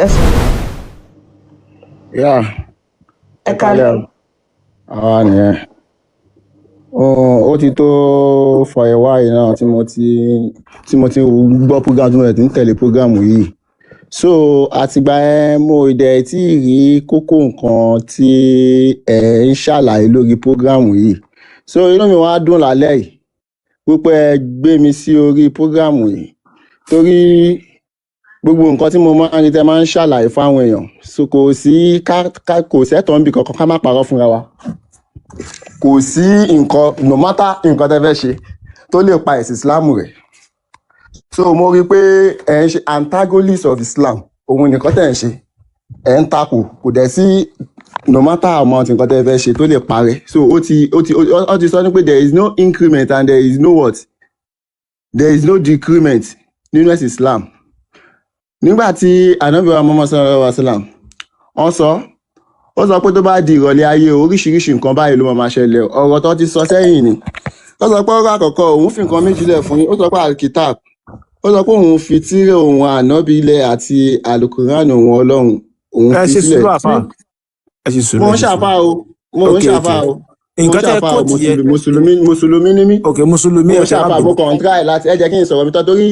Ẹ sọ̀rọ̀. Yeah, Ẹ ẹ kálẹ́ kálẹ́. o. Àwa nìyẹn. Ó ti tó for a while náà tí mo ti gbọ́ program, tí mo dẹ̀ ti ń tẹ̀lé program yìí. So àtìgbà yẹn, mo dẹ̀ tí ì rí kókó nǹkan tí ẹ̀ ń ṣàlàyé lórí program yìí. So inú mi wá dùn lálẹ́ yìí wípé ẹ gbé mi sí orí program yìí, torí gbogbo nǹkan tí mo máa ń rí tẹ́ máa ń ṣàlàyé fáwọn èèyàn, so kò sí ká kò sẹ́tọ̀ọ́ níbi kankan, ká má parọ́ fúnra wa. Kò sí nǹkan, no matter nǹkan tẹ́ fẹ́ ṣe, tó lè pa ẹ̀sìn Islam rẹ̀. So mo rí i pé ẹ̀ ń ṣe antagonist of Islam, òun nìkan tẹ̀ ń ṣe, ẹ̀ ń takò. Kò dẹ̀ sí, no matter amount nǹkan tẹ́ fẹ́ ṣe tó lè parẹ́. So ó ti sọ ní pé there is no increment and there is no what, there is no decrement nínú ẹ̀sìn Islam. Nígbà tí Ànábì wa Muhammad sallallahu alaihi wa sallam, wọ́n sọ, ó sọ pé tó bá di ìrọ̀lẹ́ ayé, oríṣiríṣi nǹkan báyìí ló máa ṣẹlẹ̀. Ọ̀rọ̀ tó ti sọ sẹ́yìn ni. Ó sọ pé ọ̀rọ̀ àkọ́kọ́, òun fi nǹkan méjì lẹ̀ fún yín. Ó sọ pé Alkitab, ó sọ pé òun fi tírà òun ànábì ilẹ̀ àti Alukuran òun Ọlọ́run òun Ẹ fi ṣe sílẹ̀. sùúrù, àfà, ẹ ṣe sùúrù. Mo Ẹ ń ṣe ṣàfà sùúrù. o, mo ń ṣàfà o, mo ń Nǹkan tẹ́ ṣàfà o. kóòtù yẹ. Mùsùlùmí, mùsùlùmí ní mí. Ok, mùsùlùmí. Mo Ẹ ń ṣe má ṣàfà. Mo bínú. kàn ń try láti, ẹ jẹ́ kí n sọ̀rọ̀ mi tán, torí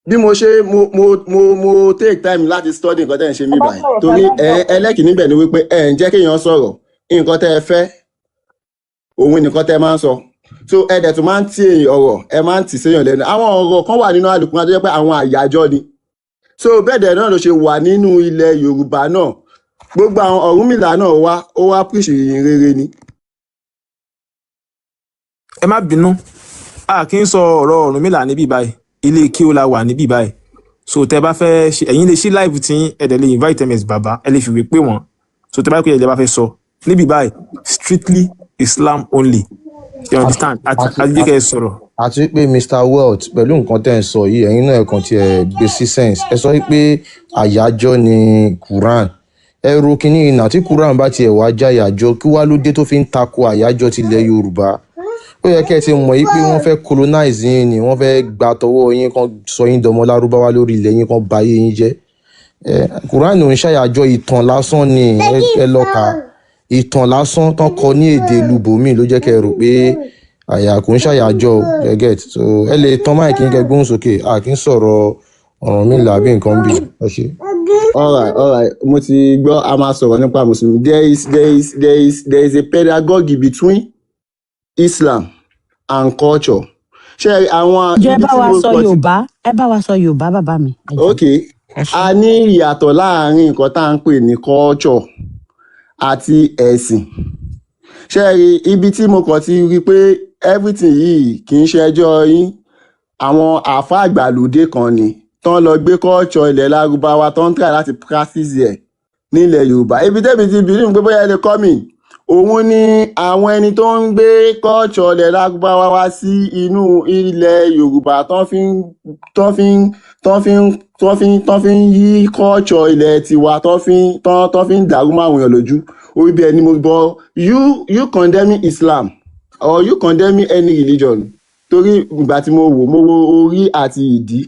bí mo ṣe mo take time láti study nǹkan tẹ́ ń ṣe mí Ẹ bá báyìí sọ̀rọ̀ tẹ́ torí bá ẹ sọ̀rọ̀. ẹlẹ́kìnní bẹ̀ ni wípé ẹ ń jẹ́ kéèyàn sọ̀rọ̀. Nǹkan tẹ́ ẹ fẹ́, òun nìkan tẹ́ ẹ máa ń sọ. So ẹ dẹ̀ tún máa ń tí èèyàn ọ̀rọ̀, ẹ máa ń tì séèyàn lẹ́nu. Àwọn ọ̀rọ̀ kan wà nínú Àlùkùránì tó jẹ́ pé àwọn àyájọ́ ni. So bẹ́ẹ̀ dẹ̀ náà ló ṣe wà nínú ilẹ̀ Yorùbá náà. Gbogbo àwọn Ọ̀rúnmìlà náà wá, ó wá preach ìyìn rere ni. Ẹ má bínú, a kì í sọ ọ̀rọ̀ Ọ̀rúnmìlà níbí báyìí. Ilé kí ó la wà níbí báyìí. So tẹ bá fẹ́ ṣe, ẹ̀yin lè ṣí live tí ẹ dẹ̀ lè invite ms baba, ẹ lè fìwé pé wọ́n. So tẹ bá pè é, ẹ bá fẹ́ sọ níbí báyìí, strictly Islam only, you understand? Àti àti àti jẹ́ kẹ́ ẹ sọ̀rọ̀. Àti pé Mr Wealth, pẹ̀lú nǹkan tẹ́ ẹ̀ ń sọ yìí, ẹ̀yin náà kàn tiẹ̀ gbé sí sense. Ẹ sọ pé àyájọ́ ni Quran. Ẹ ro kínní ìnà tí Quran bá tiẹ̀ wá já àyájọ́, kí wá ló dé tó fi ń tako àyájọ́ tilẹ̀ Yorùbá? Ó yẹ kẹ́ ẹ ti mọ̀ yìí pé wọ́n fẹ́ colonize yín ni. Wọ́n fẹ́ gba tọwọ́ yín, kan sọ yín dọmọ lárúbáwá lórí ilẹ̀ yín, kan ba ayé yín jẹ́. Ẹ Quran ò ń ṣàyájọ́, ìtàn lásán ni. Ẹ lọ kà á. Ìtàn lásán tán kọ ní èdè ìlú bòmíì ló jẹ́ kẹ́ ẹ rò pé àyà kò ń ṣàyájọ́ o. Ẹ get? So ẹ lè tán mic yín, kẹ́ gbóhùn sókè. A kì í sọ̀rọ̀ Ọ̀rúnmìlà àbí nǹkan bí. Ẹ ṣe. Alright, mo ti gbọ́. A máa sọ̀rọ̀ nípa mùsùlùmí. There is a pedagogy between Islam and culture. Ṣé àwọn Jọ ẹ ibi bá tí wa mo sọ kọ ti Yorùbá, ẹ bá wa sọ Yorùbá, bàbá mi, ẹ jọ̀ọ́. Ok. Ẹ ṣé. A ní ìyàtọ̀ láàárín nǹkan tá à ń pè ní culture àti ẹ̀sìn. Ṣé ẹ rí ibi tí mo kàn ti rí pé everything yìí kì í ṣe ẹjọ́ yín, àwọn àáfàá àgbàlódé kan ni tán lọ gbé culture ilẹ̀ lárúbáwá, tán ń try láti practice ẹ̀ nílẹ̀ Yorùbá. Ibi tẹ́bi ti believe pé bóyá ẹ lè kọ́ mi, òun ni àwọn ẹni tó ń gbé culture ilẹ̀ lárúbáwá wá sí inú ilẹ̀ Yorùbá, tán fi ń yí culture ilẹ̀ tiwa, tán fi ń dàrú máwọn èèyàn lójú. Orí bí ẹni mo gbọ́, you condemning Islam or you condemning any religion, torí ìgbà tí mo wò, mo wo orí àti ìdí,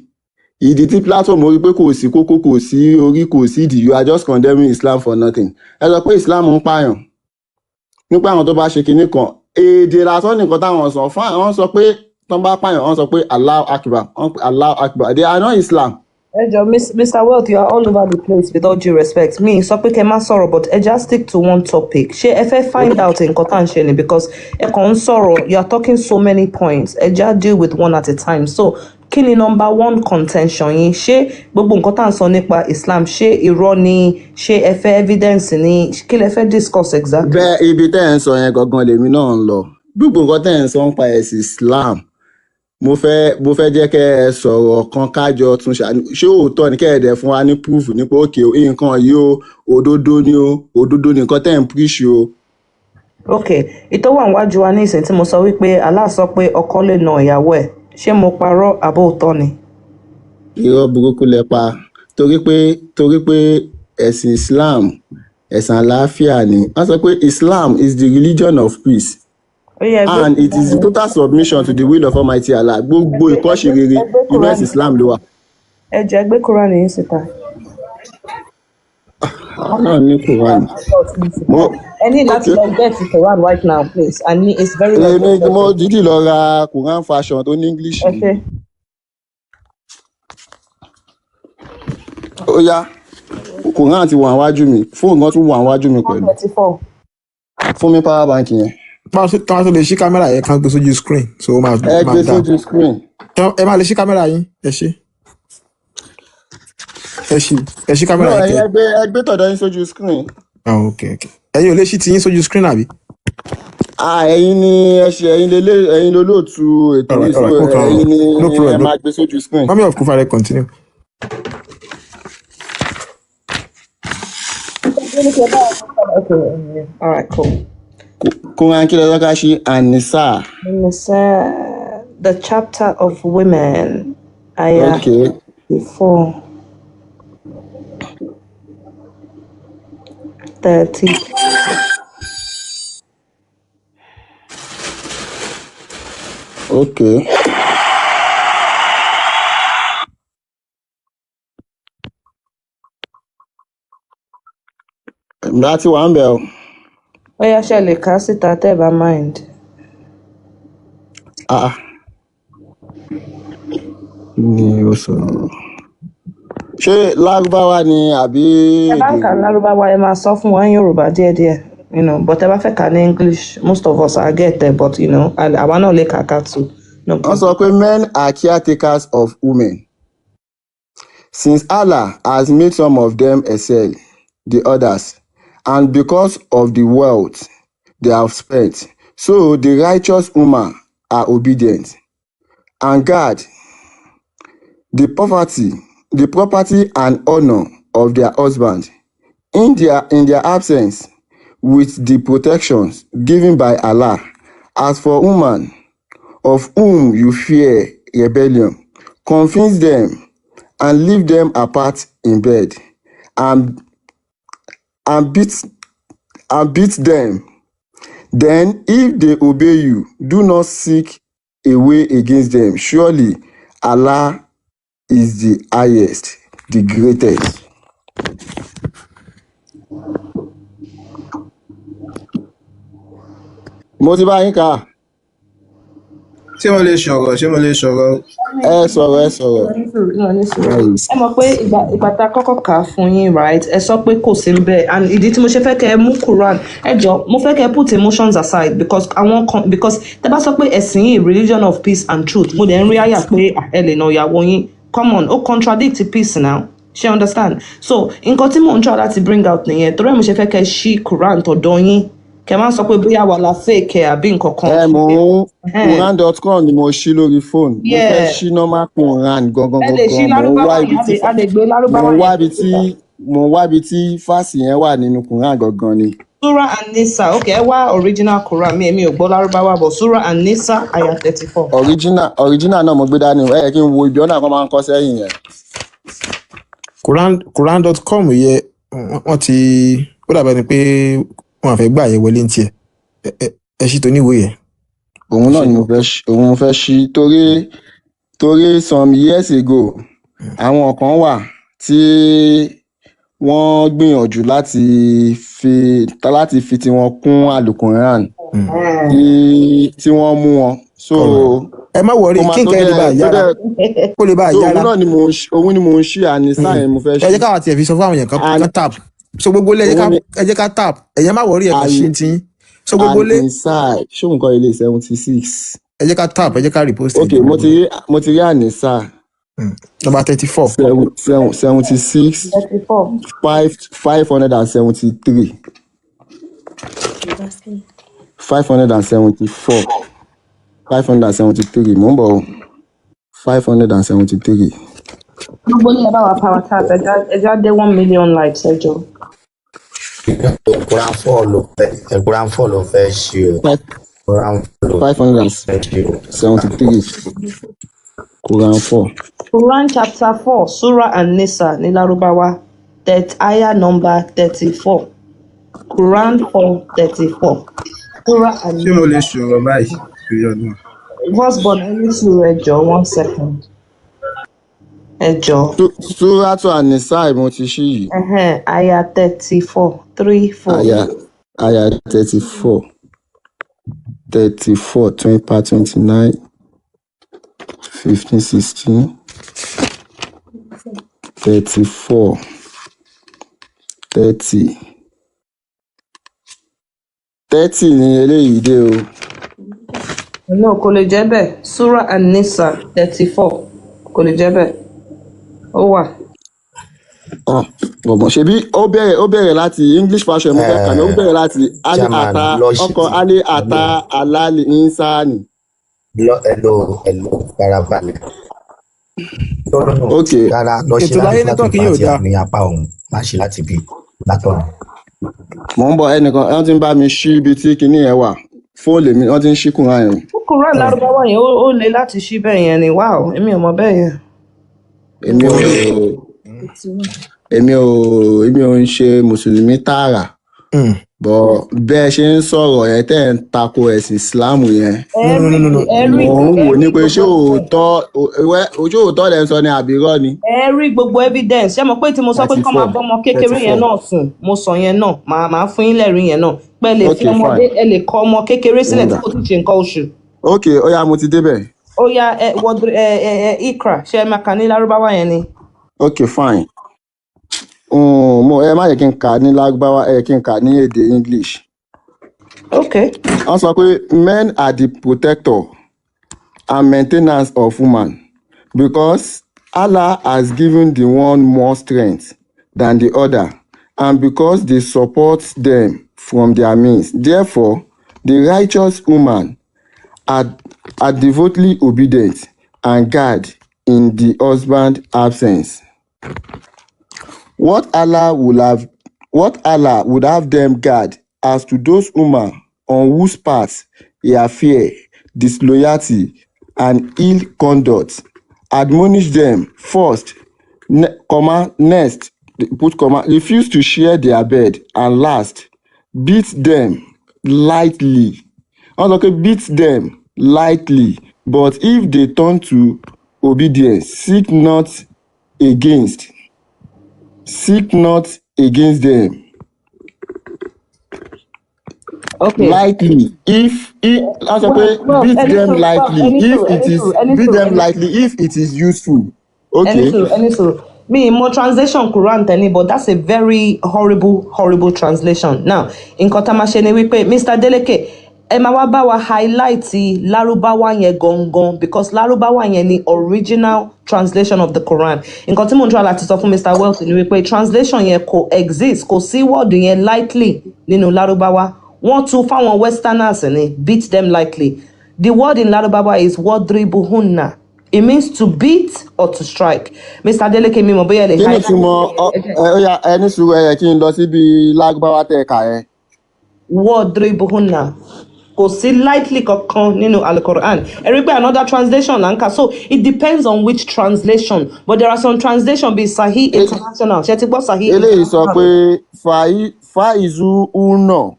ìdí tí platform, mo rí pé kò sí kókó, kò sí orí, kò sí ìdí. You are just condemning Islam for nothing. Ẹ sọ pé Islam ń pààyàn nípa àwọn tó bá ṣe kinní kan. Èdè lásán nìkan táwọn sọ fún àwọn, sọ pé tán bá pààyàn, wọ́n sọ pé Allahu Akbar, wọ́n pé Allahu Akbar. They are not Islam. Ẹ jọ̀ọ́, Mr Wealth, you are all over the place. With all due respect, mi sọ pé kẹ́ má sọ̀rọ̀, but ẹ just stick to one topic. Ṣé ẹ fẹ́ find out nǹkan tá à ń ṣe ni? Because ẹ kàn ń sọ̀rọ̀, you are talking so many points. Ẹ just deal with one at a time. So kí ni number one contention yín? Ṣé gbogbo nǹkan tá à ń sọ nípa Islam, ṣé irọ́ ni? Ṣé ẹ fẹ́ evidence ni? Kí lẹ fẹ́ discuss exactly? Bẹ́ẹ̀, ibi tẹ́ ẹ̀ ń sọ yẹn gangan lèmi náà ń lọ. Gbogbo nǹkan tẹ́ ẹ̀ ń sọ ń pa ẹ̀sìn Islam, mo fẹ́ jẹ́ kẹ́ ẹ sọ̀rọ̀ kan kájọ tún ṣe. Ṣé òótọ́ ni? Kẹ́ ẹ dẹ̀ fún wa ní proof nípa òkè nǹkan yìí o, òdodo ni o, òdodo ni nǹkan tẹ́ ẹ̀ ń preach o. Ok, ìtọ́ wà níwájú wa ní ìsìn tí mo sọ wípé Allah sọ pé ọkọ lè na ìyàwó ẹ̀, ṣé mo parọ́ àbó òótọ́ ni? Irọ́ burúkú lẹ pa, torí pé ẹ̀sìn Islam, ẹ̀sìn àlàáfíà ni. Wọ́n sọ pé Islam is the religion of peace Ó yẹ ẹgbẹ́ and it is the total submission to the will of Almighty Allah. Gbogbo ìkọ́ṣe rere ẹgbẹ́ inú ẹ̀sìn Kúránì Islam ló wà. Ẹ jẹ́ gbé Kúránì yín síta. Àwọn náà ní Quran. Mo Ẹ ní láti okay. lọ get the Quran right now, please. And it's very Èmi mo urgent. dídì lọ ra Quran fashion tó ní English Ẹ ni. ṣé. Ó yá, Quran ti wà níwájú mi, fóònù kan tún wà níwájú mi pẹ̀lú. 134. Fún mi power bank yẹn. Báwo ṣe táwọn tó lè ṣí kámẹ́rà yẹn kan gbé sójú screen, so ó máa Ẹ ó máa gbé dáa. sójú screen. Ẹ máa lè ṣí kámẹ́rà yín, ẹ ṣí, ẹ ṣí, ẹ ṣí No, kámẹ́rà yín ẹ̀yin kẹ. ẹ gbé tọ̀dọ̀ yín sójú screen. Ah, ok ok, ẹ̀yin ò lè ṣí tiyín sójú screen àbí? Ah, ẹ̀yin ni ẹ ṣe, ẹ̀yin lélé, ẹ̀yin lolóòtú ètò Alright, yìí, so alright, no problem, ẹ̀yin ni no ẹ problem. máa gbé sójú screen. Mami of Kufare, continue. Okay, all right, cool. Quran kí lọ́jọ́ ká ṣí Anisa. Nisa, the chapter of women, ayah Okay. 4, 30. Okay. Láti wà ń bẹ̀ o. Ó yá, ṣe lè kà á síta tẹ́ ẹ bá mind. Ah, ni ó sọ. Ṣé Lárúbáwá ni àbí Ẹ bá èdè ń kà wo? Lárúbáwá, ẹ máa sọ fún wa ní Yorùbá díẹ̀díẹ̀. But ẹ bá fẹ́ kà ní English, most of us are get there, but and àwa náà lè kà ká too. No Wọ́n problem. sọ pé men are caretakers of women. Since Allah has made some of them excel the others, and because of the wealth they have spent, so the righteous women are obedient and guard the property and honor of their husband in their absence with the protections given by Allah. As for women of whom you fear rebellion, convince them and leave them apart in bed and beat them. Then if they obey you, do not seek a way against them. Surely Allah is the highest, the greatest. Mo ti bá yín kà á. Ṣé mo lè sọ̀rọ̀? Ṣé mo lè sọ̀rọ̀? Ẹ sọ̀rọ̀, ẹ sọ̀rọ̀. No, ní sùúrù. Ẹ mọ̀ pé ìgbà tá a kọ́kọ́ kà á fún yín, right, ẹ sọ pé kò sí níbẹ̀, and ìdí tí mo ṣe fẹ́ kẹ́ ẹ mú Quran, ẹ jọ, mo fẹ́ kẹ́ ẹ put emotions aside because àwọn kan, because tẹ́ bá sọ pé ẹ̀sìn yìí religion of peace and truth, mo dẹ̀ ń rí àyà pé ah, ẹ lè nà ìyàwó yín. Come on, ó contradict peace now. Ṣe understand? So nǹkan tí mò ń try láti bring out nìyẹn, torí ẹ̀ mo ṣe fẹ́ kẹ́ ẹ ṣí Quran tọ̀dọ̀ yín, kẹ́ máa sọ pé bóyá wà la fake ẹ̀ àbí nǹkan kan. Ẹ mò ń Ẹhẹ́n. Quran.com ni mo ṣí lórí fóònù. Mo fẹ́ ṣí normal Quran gangan Ẹ lè ṣí gangan. Mò ń wá lárúbáwá ibi yẹn, a tí lè a lè gbé mò lárúbáwá ń wá yẹn ibi tí síta. mò ń wá ibi tí fásì yẹn wà nínú Quran gangan ni. Surah An-Nisa, okay, ẹ wá original Quran mi, èmi ò gbọ́ lárúbáwá, but Surah An-Nisa ayah 34. Original náà mo gbé dání o. Ẹ yẹ kí n wo ibi ọ̀nà kan máa ń kọ́ sẹ́yìn yẹn. Quran Quran.com yẹ, wọ́n ti ó dàbẹ̀ ni pé wọ́n àfẹ́ gbà yẹ wọlé ní tiẹ̀. Ẹ ṣí tó níwèé yẹn. Òun náà ni mo fẹ́ ṣí, òun mo fẹ́ ṣí torí some years ago àwọn kan wà tí wọ́n gbìyànjú láti fi tiwọn kún alukoran tí wọ́n mú wọn. So Alright. Ẹ má worry ó máa kí tó nǹkan yẹn lè bá dẹ̀ tó yára, dẹ̀ kó lè bá so òun yára. náà ni mò ń ṣí, òun ni mò ń ṣí Anisa yẹn mo fẹ́ Ẹ jẹ́ ṣí. káwa tiẹ̀ fi sọ fún àwọn èèyàn kan And kan tap. So gbogbo ilé, ẹ jẹ́ ká òun ni ẹ jẹ́ ká tap. Ẹ̀yẹ́ má worry, ẹ kàn ṣí ti yín. So gbogbo ilé, Anisa ṣé òun kọ́ ilé 76. ẹ jẹ́ ká tap, ẹ jẹ́ ká repost ẹ. Ok, mo ti rí Anisa Number 34. 76 34. 573, 574, 573. Mò ń bọ̀ o, 573. Gbogbo ilé, ẹ bá wa power tap, ẹ já dé 1 million likes, ẹ jọ. Quran 4 ló fẹ́, Quran 4 ló fẹ́ ṣe o. Five Quran 4 ló 500 fẹ́ ṣe o. 73, Quran 4. Quran chapter 4, Surah An-Nisa ní Lárúbáwá, that ayah number 34. Quran 4:34. Surah Ṣé mo lè An-Nisa. sọ̀rọ̀ báyìí? Torí ọdún. First born, ẹ ní sùúrù, ẹ jọ, one second. Ẹ jọ̀ọ́. Súrátù An-Nisaa mo ti ṣí yìí. Ẹhẹ́n, aya 34, 3 4. Aya 34, 34, 20 pa 29, 15, 16, 34, 30, 30 ni eléyìí dé o. No, kò lè jẹ́ bẹ́ẹ̀. Surah An-Nisa 34, kò lè jẹ́ bẹ́ẹ̀. Ó wà. Ah, gbọ̀ngàn ṣebí ó bẹ̀rẹ̀ láti English version mo fẹ́ kà ní, ó bẹ̀rẹ̀ láti ali Chairman, ata lọ ṣe ọkọ̀ ali ata alali insani. Lọ, hello, hello, farabalẹ̀. No, no, no. Ok. Rárá, lọ ṣe Ètò láyé láti network yìí ò láti dáa. ní apá òun, má ṣe láti bí látọ̀run. Mò ń bọ̀, ẹnìkan wọ́n ti ń bá mi ṣí ibi tí kinní yẹn wà, fóònù mi wọ́n ti ń ṣí kùnà yẹn. Quran Lárúbáwá yẹn, ó le láti ṣí bẹ́ẹ̀ yẹn ni. Wow, èmi ò mọ bẹ́ẹ̀ yẹn. Èmi ò ń ṣe mùsùlùmí tààrà, bọ̀ bẹ́ẹ̀ ṣe ń sọ̀rọ̀ yẹn, tẹ́ ẹ̀ ń tako ẹ̀sìn Islam yẹn, Ẹ No, no, no, no, no. rí, ẹ rí. Mò ń Ẹ wò rí ní pé ṣé gbogbo òótọ́ ṣé òótọ́ lẹ̀ ń sọ ni àbí irọ́ ni? Ẹ rí gbogbo evidence. Ṣé mo pé tí mo sọ pé 34 kọ́ máa bọ́ ọmọ kékeré yẹn 34 náà sùn, mo sọ yẹn náà, màá fún yín lẹ́rìí yẹn náà pé ẹ lè Ok, fi ọmọdé fine. ẹ lè kọ́ ọmọ kékeré sílẹ̀ tí Nga. kò tí ì ṣe nǹkan oṣù. Ok, ó yá, mo ti débẹ̀. Ó yá, ẹ wọ ẹ ikra, ṣé ẹ máa kà ní Lárúbáwá yẹn ni? Ok, fine. Mo ẹ má yẹ kí n kà á ní Lárúbáwá, ẹ yẹ kí n kà á ní èdè English. Ok. Wọ́n sọ pé men are the protector and maintenance of woman because Allah has given the one more strength than the other and because they support them from their means. Therefore, the righteous woman are devoutly obedient and guard in the husband absence. What Allah would have them guard. As to those women on whose part he fear disloyalty and ill conduct, admonish them first, comma, next, put comma, refuse to share their bed, and last, beat them lightly. Wọ́n sọ pé beat them lightly, but if they turn to obedience, seek not against them. Ok. Lightly if wọ́n sọ pé Well, beat ẹni them sùúrù, well, lightly ẹni if sùúrù, it ẹni is sùúrù, ẹni beat sùúrù, them ẹni lightly if it is useful. Ẹni Okay. sùúrù, ẹni sùúrù. Mi mọ translation Quran tẹ́ni, but that's a very horrible, horrible translation. Now, nǹkan tá a máa ṣe ni wípé Mr. Deleke, ẹ máa wá bá wa highlight Lárúbáwá yẹn gangan, because Lárúbáwá yẹn ni original translation of the Quran. Nǹkan tí mò ń try láti sọ fún Mr. Wealth ni wípé translation yẹn kò exist, kò sí word yẹn lightly nínú Lárúbáwá. Wọ́n tún fáwọn westerners ni beat them lightly. The word in Lárúbáwá is wadribuhunna. It means to beat or to strike. Mr. Adeleke, mi mọ̀ bóyá ẹ lè Kí ni highlight ìtumọ̀ ẹ jẹ́ ẹ ó yá, ẹ ní sùúrù, ẹ yẹ kí n lọ síbi Lárúbáwá tẹ̀ ká yẹn. Wadribuhunna, kò sí lightly kankan nínú Alukoran. Ẹ rí pé another translation là ń kà, so it depends on which translation, but there are some translation bíi Sahih International. Ṣe ti gbọ́ Sahih Eléyìí sọ International? Pé fàìzù una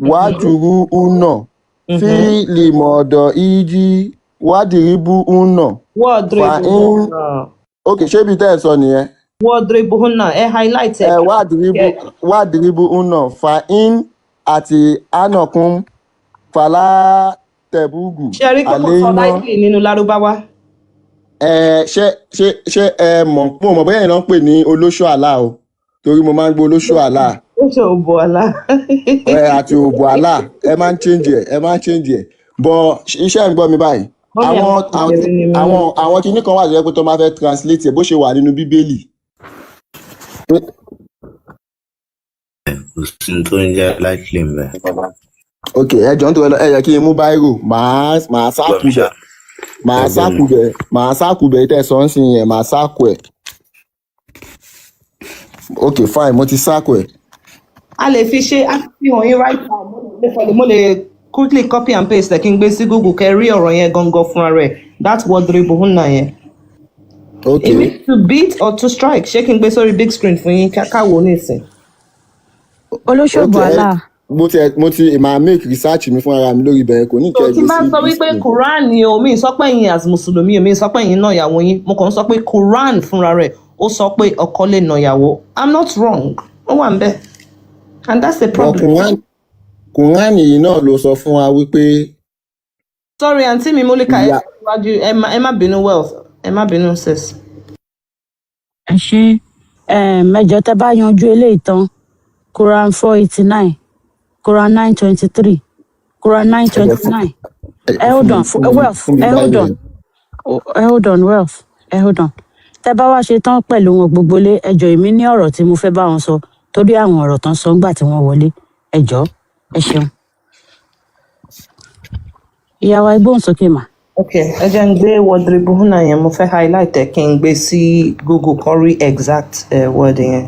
wájúrú una fi lìmọ̀ọ́dọ̀ ìjì wádìríbù una fàín. Wadribuhunna. Ok, ṣé ibi tẹ́ ẹ sọ nìyẹn? Wadribuhunna, ẹ highlight ẹ. Ẹ wádìríbù wádìríbù una fàín àti ànàkùn fàlà tẹ̀bùgù Ṣe rí pé kò sọ àléyìnà. lightly nínú Lárúbáwá? Ẹ ṣé ẹ mọ̀, mo mọ̀ bóyá ìran ń pè ní olóṣó àlá o, torí mo máa ń gbọ́ olóṣó àlá. Ó ṣe òbò àlá. Ẹ àti òbò àlá, ẹ máa ń change ẹ, ẹ máa ń change ẹ, but iṣẹ́ ń gbọ́ mi báyìí. Mọ́mí, àwọn àwọn àwọn kékeré ni mí. Àwọn kinní kan wà tó yẹ pé tó máa fẹ́ translate ẹ bó ṣe wà nínú Bíbélì. Kò sí ní tó ń jẹ́ lightly ń bẹ̀. Ok, ẹ jọ̀ọ́, nítorí ẹ yẹ kí n mú báírò, màá Gbọ́ sáàkù mi ṣá. bẹ̀, màá Ẹ gbọ́ mi. sáàkù bẹ̀, màá sáàkù bẹ̀ tẹ́ ẹ sọ ń sìn yẹn, màá sáàkù ẹ̀. Ok, fine, mo ti sáàkù ẹ̀. A lè fi ṣe, a fi hàn yín right now. Mo lè quickly copy and paste ẹ kí n gbé sí Google kẹ́ rí ọ̀rọ̀ yẹn gangan fúnra rẹ̀, that wadribuhunna yẹn. Ok. It means to beat or to strike. Ṣé kí n gbé sórí big screen fún yín ká wò ó nísìn? Olóṣòbò Ok, ẹ àlà. Mo ti máa make research mi fún ara mi lórí ibẹ̀ yẹn, kò ní So kẹ́ ẹ tí gbé bá sí sọ wípé display. Quran ni o, mi ì sọ pé ẹ̀yin as mùsùlùmí o, mi ì sọ pé ẹ̀yin náà ìyàwó yín. Mo kàn ń sọ pé Quran fúnra rẹ̀ ó sọ pé ọkọ lè nà ìyàwó. I'm not wrong, ó wà ń bẹ̀, and that's the But problem. Quran yìí náà ló sọ fún wa wípé Sorry, àǹtí mi Múlíkà, ẹ ìyá tẹ̀síwájú. Ẹ má bínú, Wealth, ẹ má bínú, sis. Ẹ ṣe mẹjọ. Tẹ bá yanjú eléyìí tán, Quran 489, Quran 9:23, Quran nine Ẹ jẹ́ twenty fún nine. Ẹ Ẹ hold fún mi on, fún mi Wealth, fún mi ẹ hold báyìí on. Ẹ hold on, Wealth, ẹ hold on. Tẹ bá wá ṣe tán pẹ̀lú wọn gbogbo lé, ẹjọ́, èmi ní ọ̀rọ̀ tí mo fẹ́ bá wọn sọ torí àwọn ọ̀rọ̀ tán sọ ńgbà tí wọ́n wọlé. Ẹjọ́, ẹ ṣeun. Ìyàwó, ẹgbóhùnsókè mà. Ok, ẹ jẹ́ ń gbé wadribuhunna yẹn, mo fẹ́ highlight ẹ̀ kí n gbé sí Google kan rí exact word yẹn.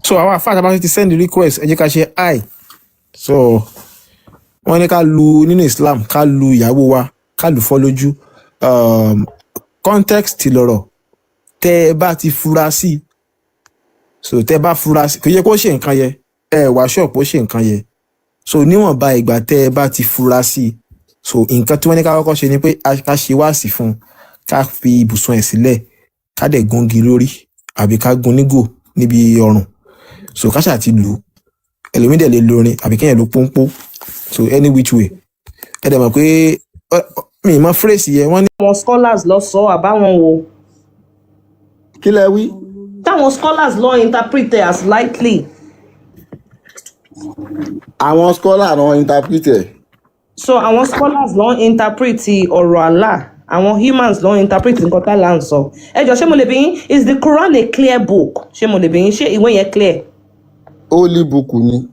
So àwọn àfáà tá a bá ti send request, ẹ jẹ́ ká ṣe hi. So wọ́n ní ká lu nínú Islam, ká lu ìyàwó wa, ká lù fọ́ lójú. Context lọ̀rọ̀. Tẹ́ ẹ bá ti fura sí i, so tẹ́ ẹ bá fura sí, kò yẹ kó ṣe nǹkan yẹ, ẹ wá ṣọ́ọ̀pù ó ṣe nǹkan yẹ. So níwọ̀nba ìgbà tẹ́ ẹ bá ti fura sí i, so nǹkan tí wọ́n ní ká kọ́kọ́ ṣe ni pé ká ṣe wáàsí fún un, ká fi ibùsùn ẹ̀ sílẹ̀, ká dẹ̀ gúngi lórí àbí ká gun nígò níbi ọrùn. So ká ṣáà ti lù ú. Ẹlòmíì dẹ̀ lè lorin àbí kéèyàn ló pọ́npọ́. So any which way, ẹ dẹ̀ mọ̀ pé mi ì mọ phrase yẹn, wọ́n ní Àwọn scholars lọ sọ àbáwọn wo? Kí lẹ wí? Táwọn scholars lọ interpret it as lightly. Àwọn scholar náà interpret ẹ̀. So àwọn scholars lọ interpret ọ̀rọ̀ Allah, àwọn humans lọ interpret nǹkan tá là ń sọ. Ẹ jọ, ṣé mo lè bi yín, is the Quran a clear book? Ṣé mo lè bi yín, ṣé ìwé yẹn clear? Holy book ni.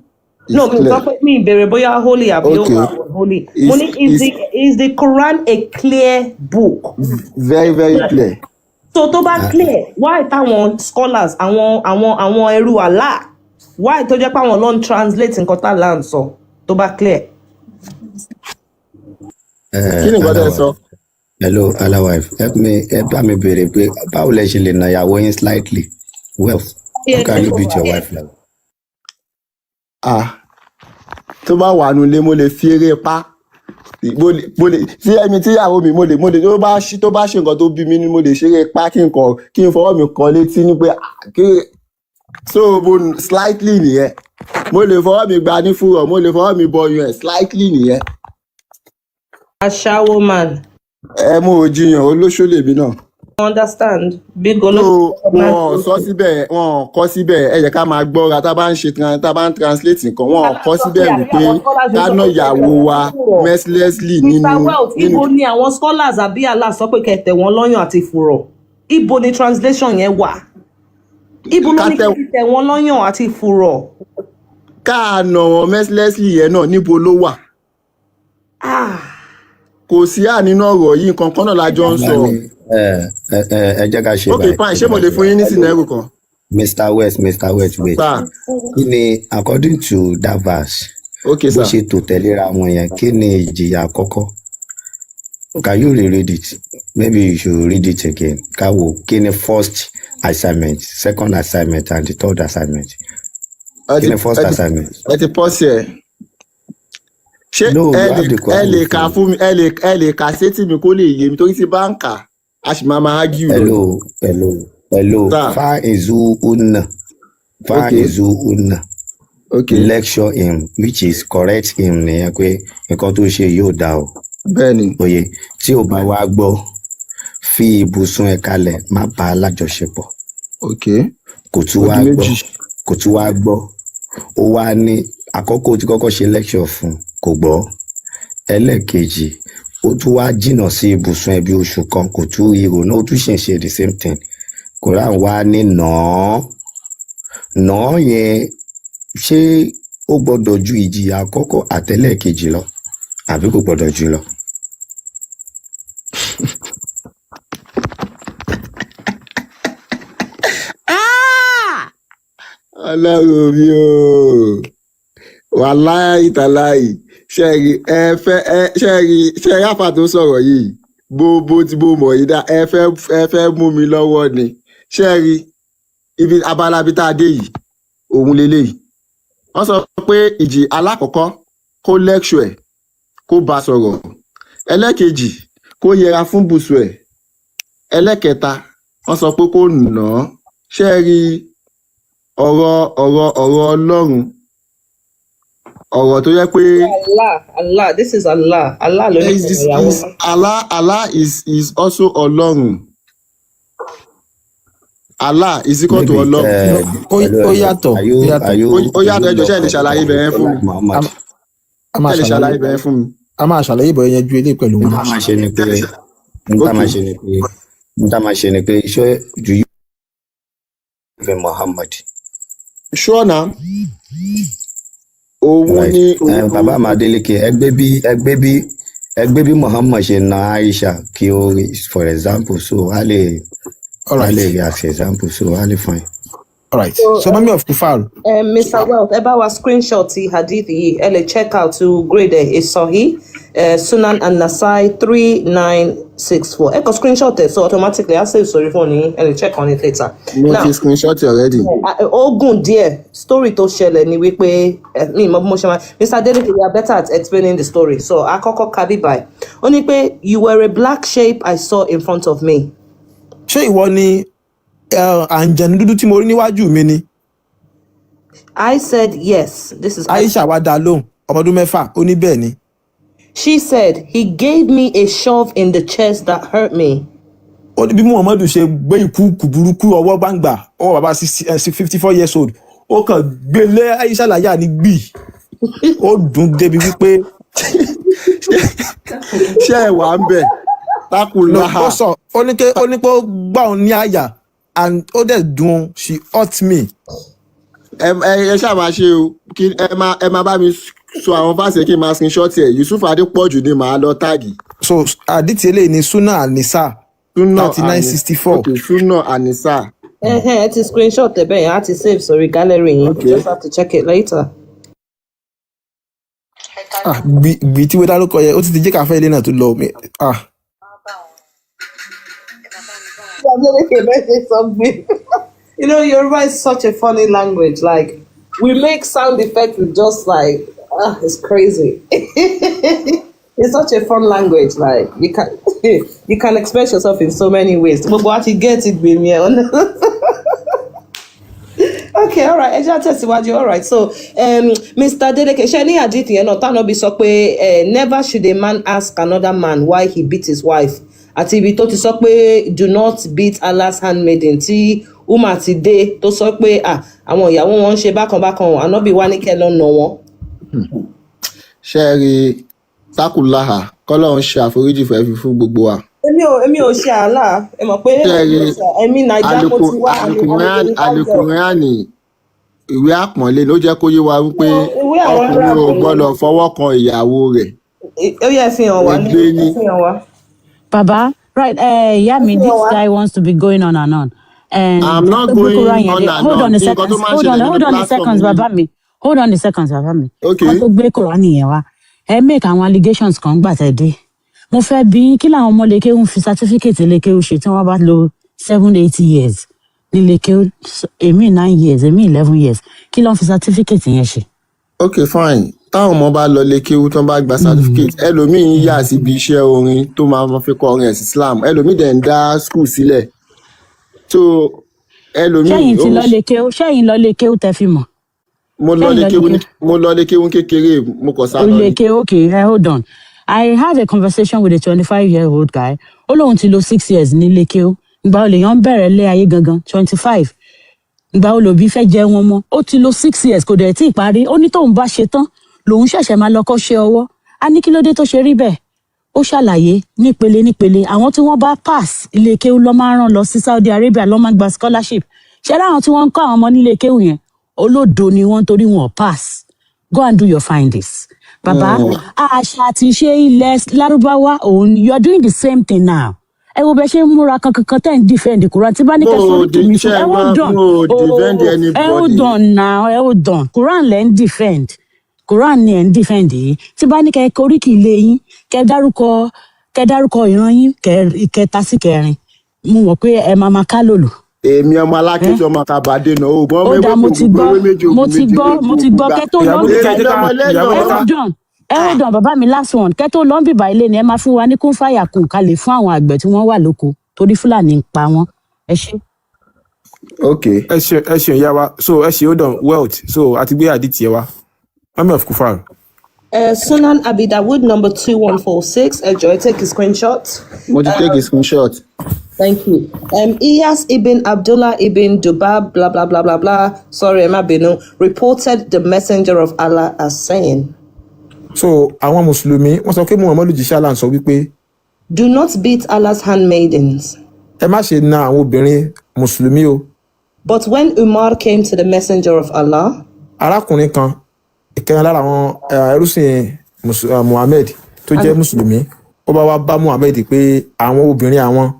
No, It's mi sọ clear. pé mi ìbéèrè bóyá holy àbí ó Okay. wà holy. Mo It's ní is it's the Quran a clear book? Very, very clear. So tó bá clear, why táwọn scholars, àwọn ẹrú Allah, why tó jẹ́ pé àwọn ló ń translate nǹkan tá là ń sọ tó bá clear? Kí ni nǹkan tẹ́ ẹ sọ? Hello, Alawife, help me. Ẹ bá mi béèrè pé báwo lẹ ṣe lè na ìyàwó yín slightly? Wealth, how can you beat your wife like? Ah, tó bá wà nulẹ̀, mo lè fi eré pa. Mo lè tí ẹmi tíyàwó mi, mo lè tó bá ṣe nǹkan tó bí mi ní, mo lè ṣeré pa kí n kàn kí n fọwọ́ mi kan létí ní pé ah, kí so mo slightly nìyẹn. Mo lè fọwọ́ mi gba ní fúrọ̀, mo lè fọwọ́ mi bọyún ẹ̀ slightly nìyẹn. Aṣáwó man. Ẹ mú òjìyàn, olóṣó lèmi náà. Understand big So olóṣó. wọn sọ síbẹ̀, wọn kọ síbẹ̀. Ẹ jẹ́ ká máa gbọ́ra tá a bá ń ṣe tá a bá ń translate nǹkan. Wọn kọ síbẹ̀ wípé ká ná ìyàwó wa mercilessly nínú Mr Wealth, nínú ibo ni àwọn scholars àbí Allah sọ pé kẹ́ tẹ̀ wọ́n lọ́yàn àti fùrọ̀? Ibo ni translation yẹn wà? Ibo ló ká ní tẹ kẹ́ tẹ̀ wọ́n lọ́yàn àti fùrọ̀? Ká nà wọn mercilessly yẹn náà, níbo ló wà? Ah. Kò sí à nínú ọ̀rọ̀ yìí, nǹkan kan náà la jọ ń Bá sọ. ní ẹ ẹ ẹ ẹ jẹ́ ká ṣe Ok, báyìí. fine. Ẹ Ṣé jẹ́ mo ká lè ṣe fún yín ní báyìí. scenario kan? Mr West, Mr West, wait. Sir. Kí ni, according to that verse, Ok, bó sir. ṣe tò tẹ̀léra wọn yẹn, kí ni ìjìyà àkọ́kọ́? Can you reread it? Maybe you should read it again. Ká wo kí ni first assignment, second assignment and the third assignment. Ẹ Kí ti ni first ẹ ti assignment? Ẹ ti pọ́ sí ẹ. Ṣé No, ẹ you lè have the ẹ Quran lè with kà you. fún mi? Ẹ lè kà sétí mi kó lè yé mi, torí tí bá ń kà á sì máa máa argue lọ. Hello, hello, hello. Sir. Fa izu unna. Fa izu unna. Lecture him, which is correct him nìyẹn, pé nǹkan tó ṣe yóò dá o. Bẹ́ẹ̀ni. Oye, tí ò bá wá gbọ́, fi ibùsùn ẹ̀ kalẹ̀, má bá a lájọṣepọ̀. Kò tún Ó wá di gbọ́, méjì. kò tún wá gbọ́. Ó wá ní àkọ́kọ́ tí kọ́kọ́ ṣe lecture fún, kò gbọ́. Ẹlẹ́ẹ̀kejì, ó tún wá jìnnà sí ibùsùn ẹ̀ bí oṣù kan, kò tún ríro náà, ó tún ṣì ń ṣe the same thing. Quran wá ní nàá nàá yẹn, ṣé ó gbọ́dọ̀ ju ìjìyà àkọ́kọ́ àtẹlẹ́ẹ̀kejì lọ àbí kò gbọ́dọ̀ jù lọ? Ọlọ́run mi o, wàláì tàláì, ṣẹ́ẹ̀rì ẹ fẹ́ ẹ ṣẹ́ẹ̀rì ṣẹ́ẹ̀rì àfà tó sọ̀rọ̀ yìí. Bó tí bó mọ̀ yìí dá, ẹ fẹ́ mú mi lọ́wọ́ ni. Ṣé ẹ rí ibi abala ibi tá a dé yìí, òun leléyìí. Wọ́n sọ pé ìjì alákọ̀ọ́kọ́, kó lecture ẹ̀, kó bá a sọ̀rọ̀. Ẹlẹ́kejì, kó yẹra fún bùsùn ẹ̀. Ẹlẹ́kẹta, wọ́n sọ pé kó nà án. Ṣé ẹ rí ọ̀rọ̀ Ọlọ́run, ọ̀rọ̀ tó yẹ pé Allah, Allah, this is Allah. Allah ló ní is ìyàwó. is Allah. Allah is also Ọlọ́run. Allah is equal to Maybe Ọlọ́run. Ó hello, ó hello. yàtọ̀. Are you Ó yàtọ̀. are you Ó yàtọ̀. Ẹjọ́, ṣe lè ṣàlàyé ibẹ̀ yẹn fún mi? Muhammad? A máa Ṣe lè ṣàlàyé. ṣàlàyé ibẹ̀ yẹn fún mi? A máa ṣàlàyé ìbọn yẹn ju eléyìí pẹ̀lú N wọn. tá máa ṣe ni pé n tá máa ṣe ni pé n tá máa ṣe ni pé, ṣé do you believe in Muhammad? Sure na, òun Right. ni òun. Bàbá Adeleke, ẹgbẹ́ bí Muhammad ṣe na Aisha, kí ó rí for example, so a lè All a right. lè rí as example, so a lè fine. All right. So, So mummy of Kufar. Mr. Wealth, ẹ bá wa screenshot ti hadith yìí, ẹ lè check out to grade ẹ̀, is Sahih, Sunan an-Nasai 3964. Ẹ kọ screenshot ẹ̀, so automatically á save sórí fóònù yín, ẹ lè check on it later. Mo Now, ti screenshot already. Ó gùn díẹ̀. Story tó ṣẹlẹ̀ ni wípé mi mọ bí mo ṣe máa. Mr. Adeleke, you are better at explaining the story, so àkọ́kọ́ kabi báyìí. Ó ní pé, "You were a black shape I saw in front of me." Ṣé ìwọ ni àǹjẹ̀nu dúdú tí mo rí níwájú mi ni? I said yes. This is Aisha wá dá lóhùn, ọmọ ọdún 6, ó ní bẹ́ẹ̀ ni. She said, "He gave me a shove in the chest that hurt me." Ó ní bí Muhammadu ṣe gbé ìkúùkù burúkú, ọwọ́ gbangba, ọwọ́ bàbá 54 years old, ó kàn gbé lé Aisha láyà ní gbì, ó dùn débi wípé Ṣé ẹ wà ń bẹ̀ no tákùláhà? Ó sọ, ó ní pé ó gbà òun ní àyà and ó dẹ̀ dùn, she hurt me. Ẹ ṣáà máa ṣe o, kí ẹ máa bá mi sọ àwọn fásitì kí n máa screenshot ẹ. Yusuf Adépọ̀jù ni màá lọ tag. So àdìtì eléyìí ni Suna Anisa Suna 3964. Ok, Suna Anisa. Ẹhẹ́n, ẹ ti screenshot ẹ bẹ́ẹ̀ yẹn, á ti save sórí gallery yín. You just have to check it later. Ah, gbì gbì tí wọ́n dárúkọ yẹ, ó ti ti jẹ́ káfẹ́ ilé náà tó lọ mi ah. Adeleke mentioned something. Yoruba is such a funny language. Like, we make sound effects with just like, ah, it's crazy. It's such a fun language. Like, you can express yourself in so many ways. Gbogbo wa ti get it, gbèmí ẹ. Okay, all right. Ẹ jẹ́ á tẹ̀síwájú. All right. So, Mr. Adeleke, ṣe ní àdìtì yẹn náà, tánà bí sọ pé never should a man ask another man why he beat his wife. Àti ibi tó ti sọ pé do not beat Allah's handmaiden, tí Umar ti dé tó sọ pé ah, àwọn ìyàwó wọn ń ṣe bákan bákan, ànábì wá ní kẹ́ lọ nà wọ́n. Ṣé ẹ rí tákùláhà, kọ́lọ́run ṣe àforíjì fẹ́ fi fún gbogbo wa. Èmi ò ṣe àlá, ẹ mọ̀ pé Ṣé ẹ rí èmi Naija mo ti wá. Alukurani, ìwé àpọ́nlé ló jẹ́ kó yé wa wípé Ìwé àwọn ọkùnrin ò Arab ni. gbọ́dọ̀ fọwọ́ kan ìyàwó rẹ̀. Ó yẹ fi hàn wá ní Ègbé ni. Ẹ fi hàn wá. Baba, right, ìyá mi, Ẹ fi hàn this wá. guy wants to be going on and on. And I'm not gbé going Quran yẹn on dé. and Hold on. on a Nǹkan second. tó máa ń Hold on, ṣẹlẹ̀ nínú hold on a platform second, yìí. bàbá mi. Hold on a second, bàbá mi. Okay. Wọ́n tó gbé Quran yẹn wá. Ẹ make àwọn allegations kan gbà tẹ̀ dé. Mo fẹ́ bí yín, kí làwọn ọmọ lékéwù ń fi certificate lékéwù ṣe tí wọ́n bá lo 7, 8 years ní lékéwù, èmi 9 years, èmi 11 years. Kí ló ń fi certificate yẹn ṣe? Ok, fine. Táwọn ọmọ bá lọ lé kéwú tán, bá gba certificate, ẹlòmíín ń yà síbi iṣẹ́ orin tó máa ma fi kọ orin ẹ̀sìn Islam, ẹlòmíín dẹ̀ ń dá school sílẹ̀, so ẹlòmíín Ṣẹ́yìn ó ti ń lọ lékéwù, ṣẹ́yìn lọ lékéwù tẹ́ fi mọ̀? Mo lọ Ṣẹ́yìn lé lọ kéwú ní lékéwù? Mo lọ lé kéwú kékeré, mo kàn sá lọ ni. Oleke, okay, hold on. I had a conversation with a 25-year-old guy. Ó lóun ti lo 6 years ní Lékéó. Ìgbà wo lèèyàn bẹ̀rẹ̀ lé ayé gangan? 25. Ìgbà wo lòbí fẹ́ jẹ wọn mọ́? Ó ti lo 6 years, kò dẹ̀ tí ì parí. Ó ní tóun bá ṣe tán, lòun ṣẹ̀ṣẹ̀ máa lọ kọ́ṣẹ́ ọwọ́. A ní kí ló dé tó ṣe rí bẹ́ẹ̀? Ó ṣàlàyé nípele nípele. Àwọn tí wọ́n bá pass ilé kéwú lọ́ máa ń rán lọ sí Saudi Arabia, lọ́ máa ń gba scholarship. Ṣé láwọn tí wọ́n ń kọ́ àwọn ọmọ nílé kéwú yẹn? Olódo ni wọ́n torí wọn ò pass. Go and do your findings. Bàbá, àṣà àti ìṣe ilẹ̀ Lárúbáwá òun, you are doing the same thing now. Ẹ wo bẹ ṣe ń múra kankankan tẹ́ ń defend Quran tí bá ní Mo kẹ́ ò sórí di tèmi ṣe fún ẹ gbọ́ hold on. Mo ò defend Oh, ẹ hold anybody. on now, ẹ hold on. Quran lẹ́ ń defend. Quran ni ẹ̀ ń defend yìí. Tí bá ní kẹ́ koríkì ilé yín, kẹ́ dárúkọ Kẹ́ dárúkọ ìran yín ìkẹta sí kẹrin. Mo mọ̀ pé ẹ máa máa ká lòlò. Èmi ọmọ alákejì, ọmọ kàbàdé náà, oògùn ọmọ Ó ewé dáa, mo kò ti gbogbo gbọ́, ewé méje mo oògùn ti méje gbọ́, ewé mo ti oògùn gbọ́. gbà. Kẹ́ tó Ìyá lọ Bódìkẹ́, Èmi ẹ jẹ́ ká lọmọ ìyá lẹ́yìn ẹ Bódìkẹ́. Hold on, ẹ hold on, bàbá mi. Last one. Kẹ́ tó lọ ń bìbà ilé ni ẹ máa fún wa ní kún fàyà kùn ká lè fún àwọn àgbẹ̀ tí wọ́n wà lóko, torí Fúlàní ń pa wọ́n. Ẹ ṣé. Ok. Ẹ ṣe, ẹ ṣeun, ìyá wa. So ẹ ṣe, hold on, Wealth. So a ti gbé àdìtì ẹ wa, Mummy of Kufar. Sunan Abi Dawud number 2146. Ẹ jọ̀ọ́, take a screenshot. Mo ti take a screenshot. Thank you. Iyas ibn Abdullah ibn Dubab, blah, blah, blah, blah, blah. Sorry, ẹ má bínú. Reported the messenger of Allah as saying, So àwọn mùsùlùmí, wọ́n sọ pé Muhammadu jíṣẹ́ Allah sọ wípé, "Do not beat Allah's handmaidens." Ẹ má ṣe na àwọn obìnrin mùsùlùmí o. But when Umar came to the messenger of Allah, Arákùnrin kan, ìkẹrin lára àwọn ẹrúsìn Muhammad tó jẹ́ mùsùlùmí, ó bá wá bá Muhammad pé àwọn obìnrin àwọn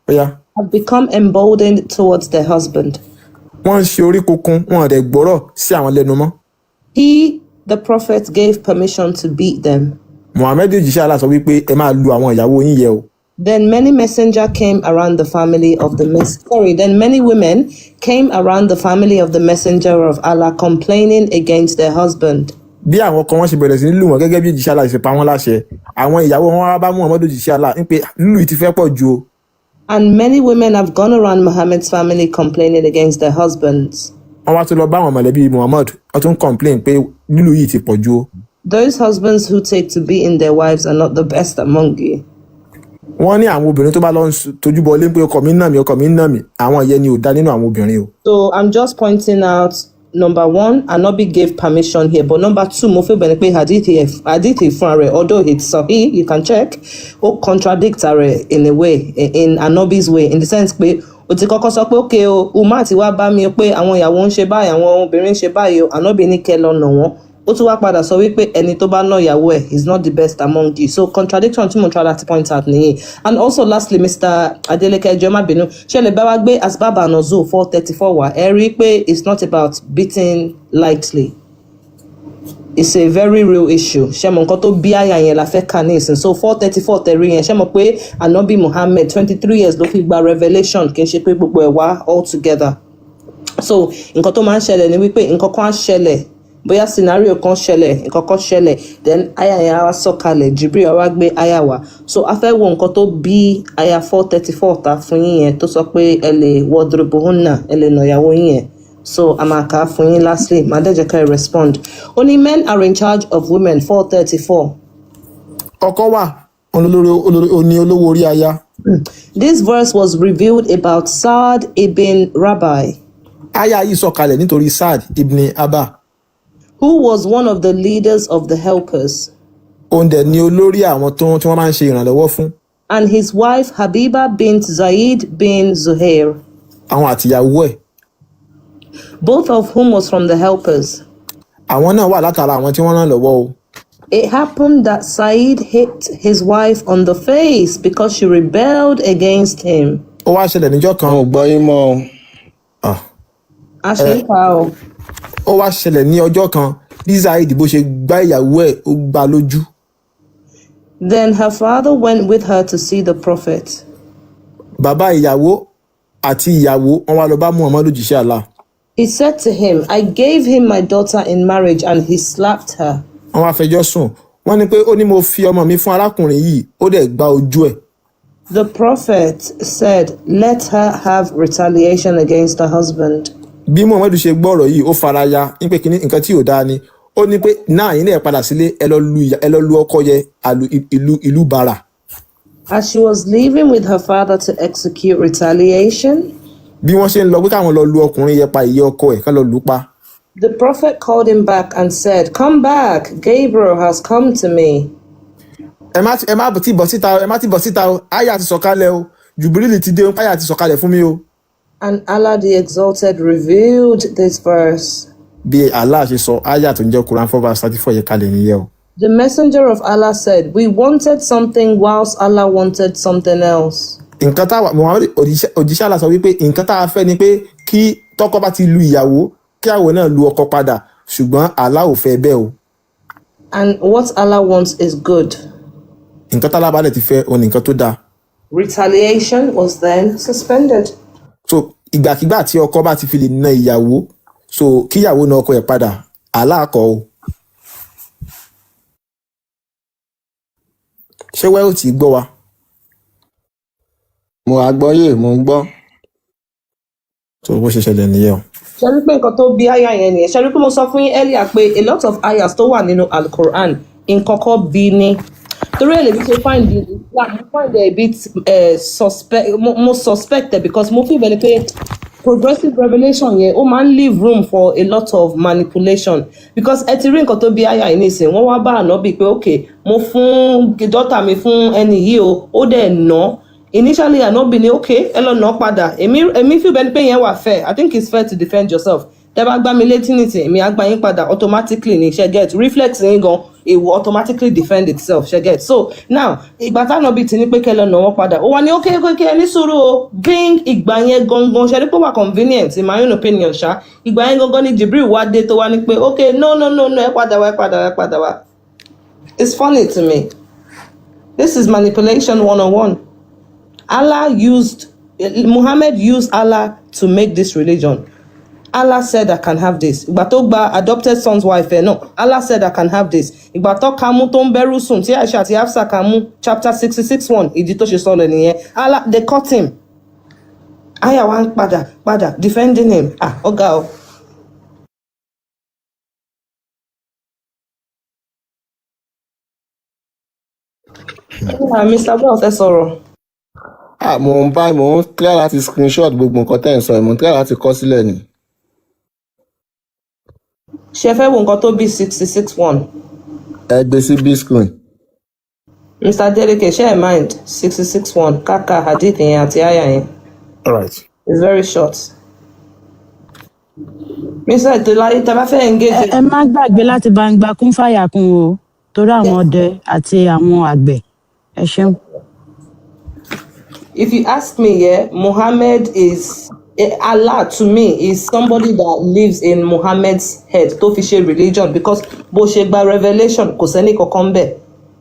bóyá have become emboldened towards their husband, wọ́n ń ṣe orí kunkun, wọn ò dẹ̀ gbọ́rọ̀ sí àwọn lẹ́nu mọ́. He, the prophet, gave permission to beat them. Muhammad òjíṣẹ́ Allah sọ wípé ẹ máa lu àwọn ìyàwó yín yẹ o. Then many messenger came around the family of the mess. Sorry, then many women came around the family of the messenger of Allah complaining against their husband. Bí àwọn ọkọ wọn ṣe bẹ̀rẹ̀ sí ní lù wọ́n gẹ́gẹ́ bí òjíṣẹ́ Allah ṣe pa wọ́n láṣẹ, àwọn ìyàwó wọn wá bá Muhammad òjíṣẹ́ Allah ń pé lúlù yìí ti fẹ́ pọ̀ ju o. And many women have gone around Muhammad's family complaining against their husbands. Wọ́n wá tún lọ bá àwọn mọ̀lẹ́bí Muhammad, wọ́n tún complain pé lílù yìí ti pọ̀ ju o. Those husbands who take to beating their wives are not the best among you. Wọ́n ní àwọn obìnrin tó bá lọ ń tójú bọ ilé pé ọkọ mi ń nà mí, ọkọ mi ń nà mí, àwọn ìyẹn ni ò dá nínú àwọn obìnrin o. So I'm just pointing out, number one, Anobi gave permission here, but number two, mo feel bẹ́ẹ̀ ni pé hadith fúnra rẹ̀, although it's sahih, you can check, ó contradict rẹ̀ in a way, in Anobi's way, in the sense pé o ti kọ́kọ́ sọ pé, okay o, Umar ti wá bá mi pé àwọn ìyàwó ń ṣe báyìí, àwọn obìnrin ń ṣe báyìí o, Anobi ní kẹ́ lọ nà wọ́n. Ó tún wá padà sọ wípé ẹni tó bá ná ìyàwó ẹ̀ is not the best among you. So contradiction tí mo try láti point out nìyí. And also lastly, Mr. Adeleke, ẹ jọ̀ọ́, má bínú, ṣé lè bá wa gbé Asbab Nuzul 434 wá? Ẹ rí i pé it's not about beating lightly, it's a very real issue. Ṣé mo nǹkan tó bí àyà yẹn la fẹ́ kà ní ìsìn? So 434 tẹ̀rí yẹn, ṣé mo pé Anabi Muhammad, 23 years ló fi gba revelation, kì í ṣe pé gbogbo ẹ̀ wá all together. So nǹkan tó máa ń ṣẹlẹ̀ ni wípé nǹkan kan á ṣẹlẹ̀, bóyá scenario kan ṣẹlẹ̀, nǹkan kan ṣẹlẹ̀, then aya yẹn á wá sọ̀kalẹ̀, Jibril á wá gbé aya wá. So a fẹ́ wo nǹkan tó bí aya 434 ta fún yín yẹn, tó sọ pé ẹ lè wadribuhunna, ẹ lè nà ìyàwó yín yẹn. So a máa kà á fún yín lastly, màá dẹ̀ jẹ́ ká ẹ respond. Ó ní men are in charge of women, 434. Ọkọ wà olórí olórí oní olówó orí aya. This verse was revealed about Saad ibn Rabi, Aya yìí sọ̀kalẹ̀ nítorí Saad ibn Abba, who was one of the leaders of the helpers, òun dẹ̀ ni olórí àwọn tó tí wọ́n máa ń ṣe ìrànlọ́wọ́ fún, and his wife Habiba bint Zaid bin Zuhair, àwọn àtìyàwó ẹ̀, both of whom was from the helpers. Àwọn náà wà látara àwọn tí wọ́n ràn lọ́wọ́ o. It happened that Said hit his wife on the face because she rebelled against him. Ó wá ṣẹlẹ̀ níjọ́ kan. Mo gbọ́ yín mọ́ o. Ah, Àṣeyípa o. Ó wá ṣẹlẹ̀ ní ọjọ́ kan, bí Zaid bó ṣe gbá ìyàwó ẹ̀, ó gbá lójú. Then her father went with her to see the prophet. Bàbá ìyàwó àti ìyàwó, wọn wá lọ bá Muhammadu jíṣẹ́ Allah. He said to him, "I gave him my daughter in marriage and he slapped her." Wọn wá fẹjọ́ sùn, wọ́n ní pé ó ní mo fi ọmọ mi fún arákùnrin yìí, ó dẹ̀ gbá ojú ẹ̀. The prophet said, "Let her have retaliation against her husband." Bí Muhammadu ṣe gbọ́ ọ̀rọ̀ yìí, ó fara ya ní pé kíní nǹkan tí ò dáa ni. Ó ní pé náà yín náà padà sílé, ẹ lọ lu ẹ lọ lu ọkọ yẹ àlù ìlú ìlú bàrà. As she was leaving with her father to execute retaliation, Bí wọ́n ṣe ń lọ pé káwọn lọ lu ọkùnrin yẹn pa, ìyẹ́ ọkọ ẹ̀, ká lọ lù ú pa, the prophet called him back and said, "Come back, Gabriel has come to me." Ẹ má tí bọ̀ síta o, ẹ má tí bọ̀ síta o, àyà ti sọ̀kalẹ̀ o, Jùbìrìlì ti dé o, àyà ti sọ̀kalẹ̀ fún mi o. And Allah the Exalted revealed this verse. Bí Allah ṣe sọ àyà tó ń jẹ́ Quran 4 verse 34 yẹn kalẹ̀ nìyẹn o. The messenger of Allah said, "We wanted something whilst Allah wanted something else." Nǹkan táwa Muhammad òjíṣẹ́ Allah sọ wípé nǹkan tá a fẹ́ ni pé kí tọkọ bá ti lu ìyàwó, kí àwọ̀ náà lu ọkọ padà, ṣùgbọ́n Allah ò fẹ́ bẹ́ẹ̀ o. And what Allah wants is good. Nǹkan tí Allah bá dẹ̀ ti fẹ́, òun ni nǹkan tó dáa. Retaliation was then suspended. So ìgbàkigbà tí ọkọ bá ti fi lè na ìyàwó, so kíyàwó na ọkọ ẹ̀ padà, Allah kọ́ o. Ṣé wẹ́ẹ̀ ò tí gbọ́ wa? Mo àgbọ́yé, mo ń gbọ́. So bó ṣe ṣẹlẹ̀ nìyẹn o. Ṣe rí pé nǹkan tó bí àyà yẹn nìyẹn? Ṣe rí pé mo sọ fún yín earlier pé a lot of ayahs tó wà nínú Al-Quran, nǹkan kan bí ni torí ẹ̀ lèmi ṣe find the Islam, mo find it a bit suspect. Mo suspect it because mo feel bẹ́ẹ̀ ni pé progressive revelation yẹn, ó máa ń leave room for a lot of manipulation, because ẹ ti rí nǹkan tó bí àyà yìí nísìnyí. Wọ́n wá bá ànábì pé, "Ok, mo fún daughter mi fún ẹni yìí o, ó dẹ̀ ná." Initially, ànábì ní, "Ok, ẹ lọ nà padà." Èmi feel bẹ́ẹ̀ ni pé yẹn wà fair. I think it's fair to defend yourself. Tẹ́ bá gbá mi létí nìsín, èmi á gbá yín padà automatically ní. Ṣe get? Reflex yín gan, it will automatically defend itself. Ṣe get? So now, ìgbà tánábì ti ní pé kẹ́ lọ nà wọ́n padà, ó wà ní, Ok, ẹ ní sùúrù o." Bing, ìgbà yẹn gangan, ṣe ní pé wà convenient in my own opinion ṣá, ìgbà yẹn gangan ni Jibril wá dé, tó wá ní pé, "Ok, no, no, no, no, ẹ padà wá, ẹ padà wá, ẹ padà wá." It's funny to me. This is manipulation 101. Allah used Muhammad, used Allah to make this religion. Allah said I can have this. Ìgbà tó gba adopted son's wife ẹ̀ náà, Allah said I can have this. Ìgbà tó ka mú tó ń bẹ́rù sùn, tí Aisha àti Hafsa ka mú, chapter 66:1, ìdí tó ṣe sọ̀rọ̀ nìyẹn. Allah, they caught him. Aya wa ń padà padà defending him. Ah, ọ̀gá o. Ah, Mr. Wealth, ẹ sọ̀rọ̀. Ah, mo ń try láti screenshot gbogbo nǹkan tẹ́ ẹ̀ ń sọ yìí, mo ń try láti kọ sílẹ̀ ni. Ṣé ẹ fẹ́ wo nǹkan tó bí 66:1? Ẹ gbé sí big screen. Mr. Adeleke, ṣé ẹ mind 66:1 káka hadith yẹn àti aya yẹn? All right. It's very short. Mr. Etolaye, tẹ́ bá fẹ́ engage. Ẹ má gbàgbé láti bá ń gba kún fàyà kún o, torí àwọn ọdẹ àti àwọn àgbẹ̀. Ẹ ṣeun. If you ask me, yeah, Muhammad is Allah to me is somebody that lives in Muhammad's head tó fi ṣe religion, because bó ṣe gba revelation, kò sẹ́ni kankan bẹ́ẹ̀.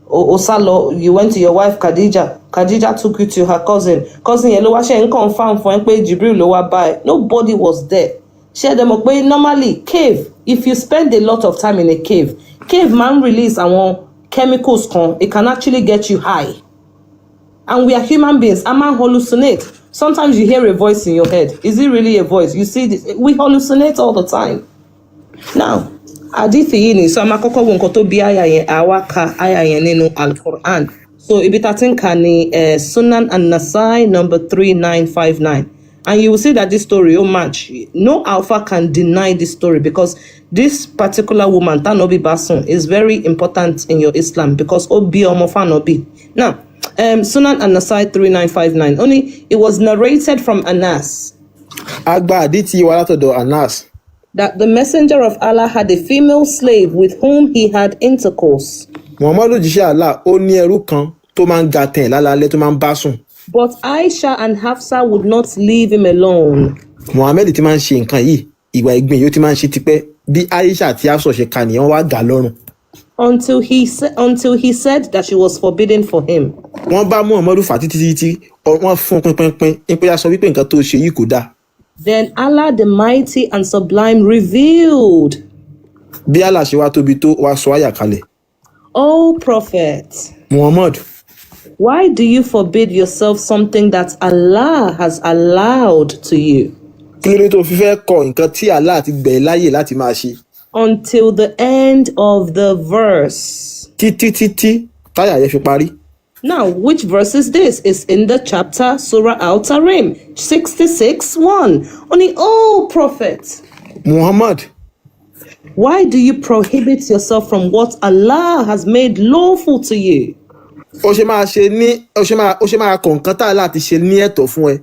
O sá lọ, you went to your wife Khadija. Khadija took you to her cousin. Cousin yẹn ló wá ṣe ń confirm fún ẹ pé Jibril ló wá bá ẹ. Nobody was there. Ṣé ẹ dẹ̀ mọ̀ pé normally cave, if you spend a lot of time in a cave, cave máa ń release àwọn chemicals kan. It can actually get you high. And we are human beings. A máa ń hallucinate. Sometimes you hear a voice in your head. Is it really a voice? You see this? We hallucinate all the time. Now, àdìsí yìí ni, so a máa kọ́kọ́ wo nǹkan tó bí àyà yẹn, àwa ka àyà yẹn nínú Al-Quran. So ibi tá a ti ń kà ní Sunan an-Nasai number 3959. And you will see that this story will match. No alpha can deny this story, because this particular woman, Tanobi Basun, is very important in your Islam because ó bí ọmọ f'Ànábì. Now, Sunan an-Nasai 3959. Only it was narrated from Anas A gba àdìtì wa látọ̀dọ̀ Anas that the messenger of Allah had a female slave with whom he had intercourse. Muhammadu, jíṣẹ́ Allah, ó ní ẹrú kan tó máa ń ga tẹ̀ lálálẹ́, tó máa ń bá sùn. But Aisha and Hafsa would not leave him alone. Muhammed ti máa ń ṣe nǹkan yìí, ìwà ìgbìn yìí, ó ti máa ń ṣe tipẹ́. Bí Aisha àti Hafsa ṣe ka nìyẹn, wọ́n wá gà lọ́rùn. Until he said that she was forbidden for him. Wọ́n bá Muhammadu fà títí títí, wọ́n fún un pínpínpín ní pé a sọ wípé nǹkan tó ṣe yìí kò dáa. Then Allah the Mighty and Sublime revealed, Bí Allah ṣe wá tóbi tó, wá sọ àyà kalẹ̀. "O Prophet, Muhammad, why do you forbid yourself something that Allah has allowed to you?" Kí ló dé tó fi fẹ́ kọ nǹkan tí Allah ti gbẹ̀ láyè láti máa ṣe? Until the end of the verse. Títí títí táyà yẹn fi parí. Now, which verse is this? It's in the chapter Surah Al Tarim 66:1. Only, oh Prophet, Muhammad, why do you prohibit yourself from what Allah has made lawful to you? Ó ṣe máa kọ nǹkan tá Allah ti ṣe ní ẹ̀tọ́ fún ẹ?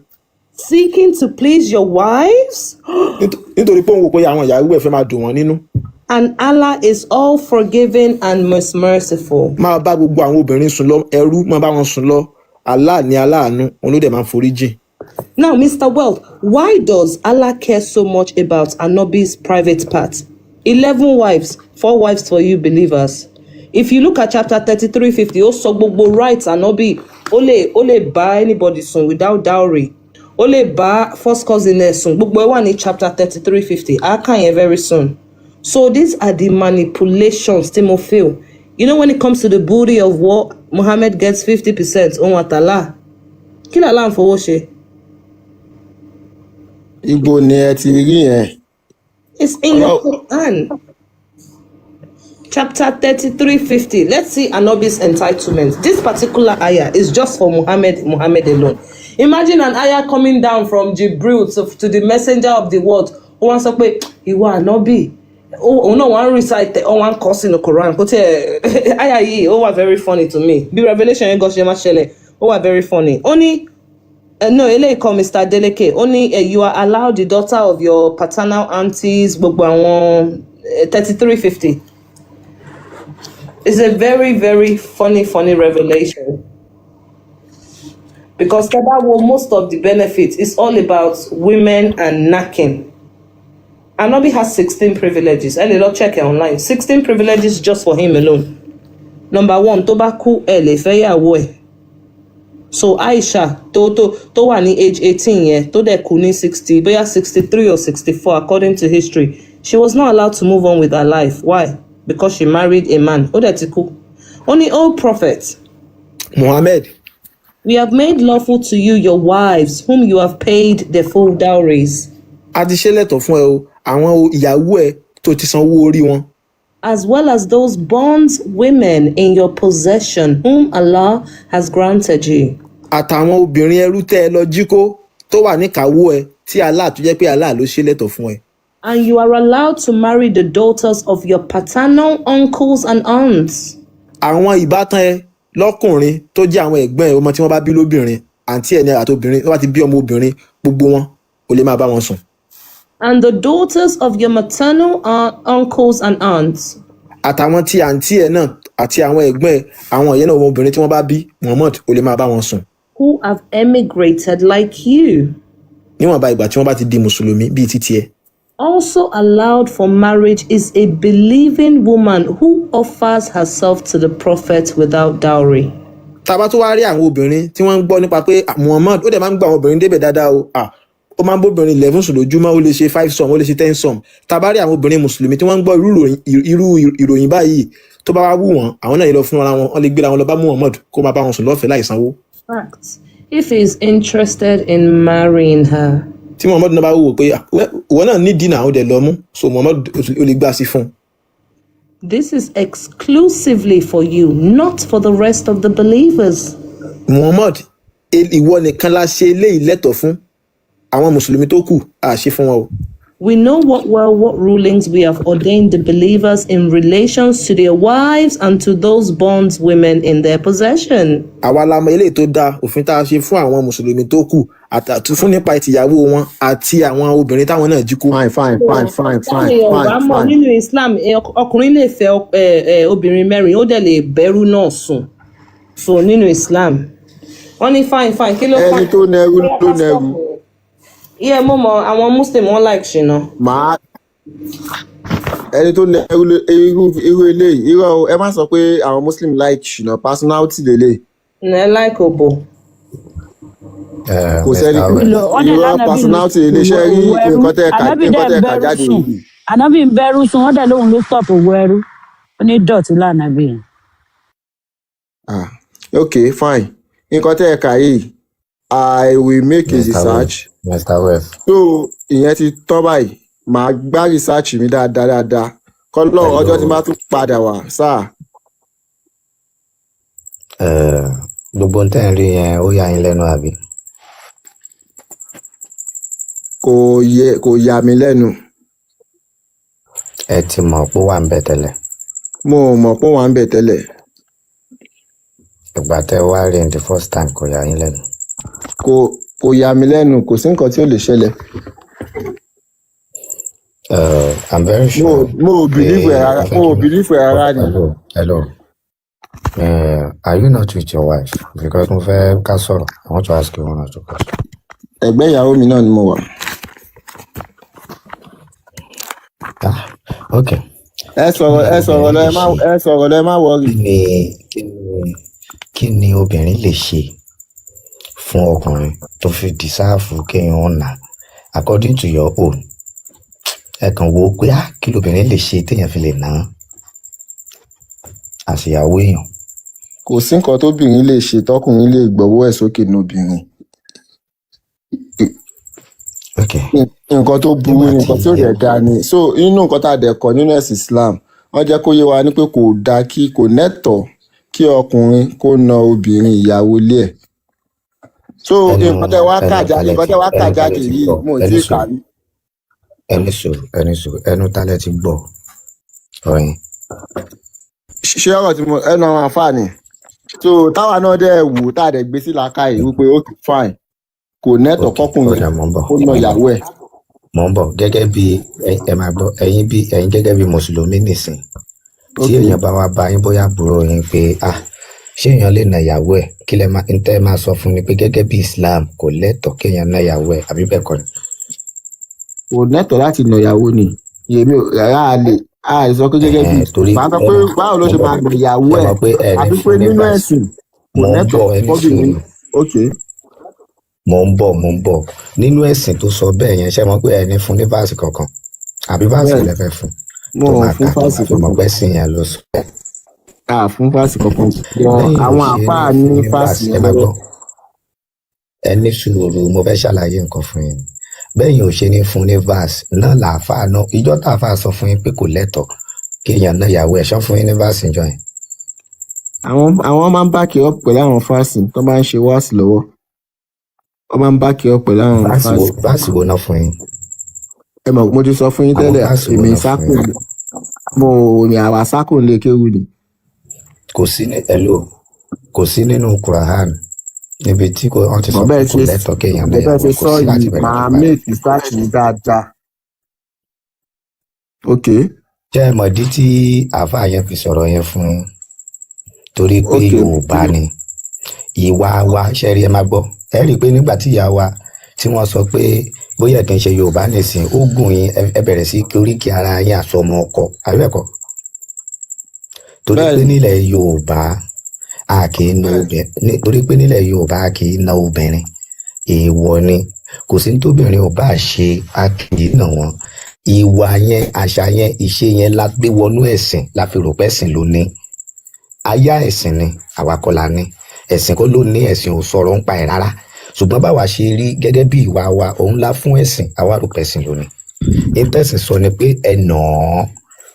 Seeking to please your wives? Nítorí pé òun wò pé àwọn ìyàwó ẹ̀ fẹ́ máa dùn wọ́n nínú. And Allah is all forgiving and most merciful. Máa bá gbogbo àwọn obìnrin sùn lọ, ẹrú, máa bá wọn sùn lọ. Allah ní aláàánú, òun ló dẹ̀ máa ń forí jìn. Now, Mr. Wealth, why does Allah care so much about Anobi's private part? 11 wives, four wives for you believers. If you look at chapter 33:50, ó sọ gbogbo rights Ànábì. Ó lè bá anybody sùn without dowry, ó lè bá first cousin ẹ̀ sùn. Gbogbo ẹ̀ wà ní chapter 33:50. Á kà yẹn very soon. So these are the manipulations tí mo feel. When it comes to the booty of war, Muhammad gets 50%, òun àtàlà. Kí làlá ń fowó ṣe? Ibo ni ẹ ti rí yẹn? It's in your Ọlọ́- Quran. Chapter 33:50. Let's see Anobi's entitlement. This particular ayah is just for Muhammad, Muhammad alone. Imagine an ayah coming down from Jibril to the messenger of the world. Ó wá sọ pé, "Ìwọ Anobi," òun náà wọ́n ń recite, ó wá ń kọ sínú Quran. Kò tiẹ̀, ayah yìí, ó wà very funny to me. Bí revelation yẹn gan ṣe máa ṣẹlẹ̀, ó wà very funny. Ó ní, no, eléyìí kọ́, Mr. Adeleke. Ó ní you are allowed the daughter of your paternal aunties, gbogbo àwọn 33:50. It's a very, very funny, funny revelation. Because tẹ́ bá wo most of the benefits, it's all about women and knacking. Anobi has 16 privileges. Ẹ lè lọ check it online. 16 privileges just for him alone. Number one, tó bá kú, ẹ lè fẹ́ yàwó ẹ̀. So Aisha tó wà ní age 18 yẹn, tó dẹ̀ kú ní 60, bóyá 63 or 64 according to history, she was not allowed to move on with her life. Why? Because she married a man. Ó dẹ̀ ti kú. Ó ní, "O prophet, Muhammed, we have made lawful to you your wives whom you have paid their full dowries, a ti ṣe lẹ́tọ̀ fún ẹ o àwọn ìyàwó ẹ tó ti sanwó orí wọn, as well as those bondswomen in your possession whom Allah has granted you." Àtàwọn obìnrin ẹrú tẹ́ ẹ lọ jí kó tó wà níkàáwọ́ ẹ tí Allah tó jẹ́ pé Allah ló ṣe lẹ́tọ̀ fún ẹ. And you are allowed to marry the daughters of your paternal uncles and aunts, Àwọn ìbátan ẹ lọ́kùnrin tó jẹ́ àwọn ẹ̀gbọ́n ẹ, ọmọ tí wọ́n bá bí lóbìnrin, àǹtí ẹ̀ ní àtobìnrin tó bá ti bí ọmọ obìnrin, gbogbo wọn ò lè máa bá wọn sùn. and the daughters of your maternal uncles and aunts, Àtàwọn tí àǹtí ẹ náà àti àwọn ẹ̀gbọ́n ẹ, àwọn ìyẹn náà, ọmọbìnrin tí wọ́n bá bí, Muhammad, ò lè máa bá wọn sùn, who have emigrated like you. Níwọ̀nba ìgbà tí wọ́n bá ti di mùsùlùmí bíi títí ẹ. Also allowed for marriage is a believing woman who offers herself to the prophet without dowry. Tá a bá tún wá rí àwọn obìnrin tí wọ́n ń gbọ́ nípa pé, ah, Muhammad ó dẹ̀ máa ń gba àwọn obìnrin débẹ̀ dáadáa o, ah, ó máa ń bóbìnrin 11 sùn lójúmọ́, ó lè ṣe five some, ó lè ṣe 10 some. Tá a bá rí àwọn obìnrin mùsùlùmí tí wọ́n ń gbọ́ irú ìròyìn báyìí, tó bá wá wù wọ́n, àwọn náà lè lọ fún ara wọn, wọ́n lè gbéra wọn lọ bá Muhammad kó máa bá wọn sùn lọ́fẹ̀ẹ́ láì sanwó. Fact, if he is interested in marrying her. Tí Muhammad náà bá wò pé, ah, well, ìwọ náà nídìí náà, ó dẹ̀ lọ mú, so Muhammad ó lè gbà sí fún un. This is exclusively for you, not for the rest of the believers. Muhammad, ìwọ nìkan la ṣe eléyìí lẹ́tọ̀ọ́ fún. Àwọn mùsùlùmí tó kù, à ṣe fún wọn o. We know what well what rulings we have ordained the believers in relations to their wives and to those bondswomen in their possession. Àwa la mọ eléyìí tó dáa, òfin tá a ṣe fún àwọn mùsùlùmí tó kù àti fún nípa ìtìyàwó wọn àti àwọn obìnrin táwọn náà jí kó. Fine, fine, fine, fine, Táwọn fine, èèyàn ò bá fine, mọ̀, fine. nínú Islam, ọkùnrin lè fẹ́ obìnrin mẹ́rin, ó dẹ̀ lè bẹ́rù náà sùn. So nínú Islam, wọ́n ní fine, fine, kí ló Ẹni fine? tó nẹrú Bóyá ló ká stop nẹrú. o. Iye mo mọ àwọn Muslim, wọn like ṣìnà. Màá ẹni tó nẹrú irú eléyìí, irọ́ o. Ẹ má sọ pé àwọn Muslim like ṣìnà, personality lélẹ̀. Ẹ like òbò. Kò sẹ́ni Mr. West. Lò wọ́n dẹ̀ irọ́ lánàbì ló personality lélẹ̀. Ṣe rí òwò ẹrú? nǹkan tẹ́ ẹ kà, Ànábì nǹkan dẹ̀ tẹ́ ń ẹ kà bẹ́rù jáde sùn. yìí? Ànábì ń bẹ́rù sùn, wọ́n dẹ̀ lóun ló stop òwò ẹrú. Ó ní dọ̀tí lánàbì yẹn. Ah, ok, fine. Nǹkan tẹ́ ẹ kà yìí, I will make a Mr. West. research. Mr. West. So ìyẹn ti tán báyìí. Màá gbá research mi dáadáa dáadáa kọ́lọ́ ọjọ́ tí Hello. n bá tún padà wá sáà. Gbogbo ohun tẹ́ ń rí yẹn, ó yà yín lẹ́nu, àbí? Kò yẹ, kò yà mí lẹ́nu. Ẹ ti mọ̀ pé ó wà ń bẹ̀ tẹ́lẹ̀? Mo ò mọ̀ pé wà ń bẹ̀ tẹ́lẹ̀. Ìgbà tẹ́ wá rí in the first time, kò yà yín lẹ́nu? Kò yà mí lẹ́nu. Kò sí nǹkan tí ó lè ṣẹlẹ̀. I'm very Mo sure mo ò pé believe ẹ̀ rárá. mo fẹ́ Mo ò kí believe ẹ̀ rárá ni. Hello, hello. Are you not with your wife? Because mo fẹ́ ká sọ̀rọ̀. I want to ask you one or two questions. Ẹ̀gbẹ́ ìyàwó mi náà ni mo wà. Ah, okay. Ẹ Kí sọ̀rọ̀, ni ẹ sọ̀rọ̀ obìnrin lọ, lè ẹ má ṣe? ẹ sọ̀rọ̀ lọ, ẹ má worry. Kí ni obìnrin lè ṣe fún ọkùnrin tó fi deserve kéèyàn ó nà, according to your own? Ẹ kàn wo pé, ah, kí lobìnrin lè ṣe téèyàn fi lè nà án àṣìyàwó èèyàn? Kò sí nǹkan tóbìnrin lè ṣe tọkùnrin lè gbọ́wọ́ ẹ̀ sókè ní obìnrin. Ok. Nǹkan tó burú Nígbà ni tí nǹkan tí ò dẹ̀ dáa ni. So inú nǹkan tá a dẹ̀ kọ́ nínú ẹ̀sìn Islam, wọ́n jẹ́ kó yé wa ní pé kò dáa, kí kò nẹ́tọ̀ọ́ kí ọkùnrin kó na obìnrin ìyàwó ilé ẹ̀. So ẹnu nǹkan tẹ́ wá kà ẹnu jáde, talẹ nǹkan ti tẹ́ wá kà ẹnu jáde talẹ ti yìí, gbọ́? mo ò Ẹni tí ì kà sùúrù. ní. Ẹni sùúrù, ẹni sùúrù. Ẹnu talẹ ti gbọ́ ọ̀rọ̀ yẹn? Ṣé ọ̀rọ̀ tí mo ẹnu àwọn àǹfààní, so táwa náà dẹ̀ wò, tá a dẹ̀ gbé sí làákàyè wípé okay, fine, kò nẹ́tọ̀ọ́ Ok. kọkùnrin Ọ̀dà, mò ń bọ̀. kó na Mò ń bọ̀. ìyàwó ẹ̀. Mò ń bọ̀. Gẹ́gẹ́ bí ẹ máa gbọ́, ẹ̀yin bí ẹ̀yin gẹ́gẹ́ bí mùsùlùmí nìsín, tí èèyàn bá wá bá yín, bóyá àbúrò yín, pé, ah, ṣé èèyàn lè na ìyàwó ẹ̀, kí lẹ máa ń tẹ́ máa sọ fún ni pé gẹ́gẹ́ bí Islam, kò lẹ́tọ̀ọ́ kéèyàn na ìyàwó ẹ̀, àbí bẹ́ẹ̀ kọ́ ni? Kò nẹ́tọ̀ọ́ láti na ìyàwó ni. Èmi ò rárá, a lè sọ pé gẹ́gẹ́ bí Ẹ̀hẹ́n, torí màá sọ ẹ pé mọ̀ báwo ló mo ṣe bọ̀. máa na ìyàwó Ẹ ẹ̀, mọ̀ pé ẹ ní àbí pé fún ní nínú verse. ẹ̀sìn kò Mò ń nẹ́tọ̀ọ́ bọ̀, ẹ ní fọ́bìnrin. sùúrù. Ok. Mò ń bọ̀, mò ń bọ̀. Nínú ẹ̀sìn tó sọ bẹ́ẹ̀ yẹn, ṣé mọ̀ pé ẹ ní fún ní verse kankan, àbí verse Bẹ́ẹ̀ lẹ fẹ́ fún mo tó ò máa fún kà tó verse máa fi mọ̀ kankan. pé sìn yẹn ló sọ bẹ́ẹ̀? A fún verse kankan wọn. Lẹ́yìn ò Àwọn ṣe ní àfáà fún ní ní verse verse. Ẹ yẹn má lọ́wọ́. gbọ́, ẹ ní sùúrù, mo fẹ́ ṣàlàyé nǹkan fún yín. Bẹ́yìn ò ṣe ní fún ní verse náà, làáfàá náà, ìjọ tàáfàá sọ fún yín pé kò lẹ́tọ̀ọ́ kéèyàn náà ìyàwó ẹ̀, ṣán fún yín ní verse ìjọ yẹn? Àwọn máa ń back it up pẹ̀lú àwọn verse tó máa ń ṣe wáàsì lọ́wọ́. Wọ́n máa ń back it up pẹ̀lú àwọn Verse wo? verse. Verse wo náà fún yín? Ẹ mọ̀, mo ti sọ fún yín Àwọn tẹ́lẹ̀, verse wo èmi náà fún sákò yín? mo ní àwa sákò lè kéwù ni. Kò sí ní, hello, kò sí nínú Quran níbi tí kò wọ́n ti sọ Bọ̀ pé bẹ́ẹ̀ kò ṣe lẹ́tọ̀ọ́ kéèyàn bọ̀ náà bẹ́ẹ̀ ìyàwó ṣe ẹ̀. Kò sọ sí láti yìí, bẹ̀rẹ̀ máa tó parí. make research mi dáadáa. Ok. Ṣé ẹ mọ̀ dí tí àáfàá yẹn fi sọ̀rọ̀ yẹn fún yín? Torí pé Yorùbá ni ìwà wa. Ṣe rí, ẹ máa gbọ́, ẹ rí i pé nígbà tí ìyá wa tí wọ́n sọ pé bóyá kì í ṣe Yorùbá nìsín, ó gùn yín, ẹ bẹ̀rẹ̀ sí kí oríkì ara yín àsọmọ ọkọ, àbí bẹ́ẹ̀ kọ́? Torí pé Bẹ́ẹ̀ni. nílẹ̀ Yorùbá, a kì í na obìnrin. Torí pé nílẹ̀ Yorùbá, a kì í na obìnrin, èèwọ̀ ni. Kò sí ní tóbìnrin ò bá ṣe, a kì í nà wọ́n. Ìwà yẹn, àṣà yẹn, ìṣe yẹn la gbé wọnú ẹ̀sìn, la fi rò pé ẹ̀sìn ló ní aya. Ẹ̀sìn ni àwa kọ́ la ní, ẹ̀sìn kọ́ ló ní. Ẹ̀sìn ò sọ̀rọ̀ ń pa ẹ̀ rárá, ṣùgbọ́n báwa ṣe rí gẹ́gẹ́ bí ìwà wa, òun la fún ẹ̀sìn. Àwa rò pé ẹ̀sìn ló ní. Ìtẹ̀sìn sọ ni pé ẹ nà án.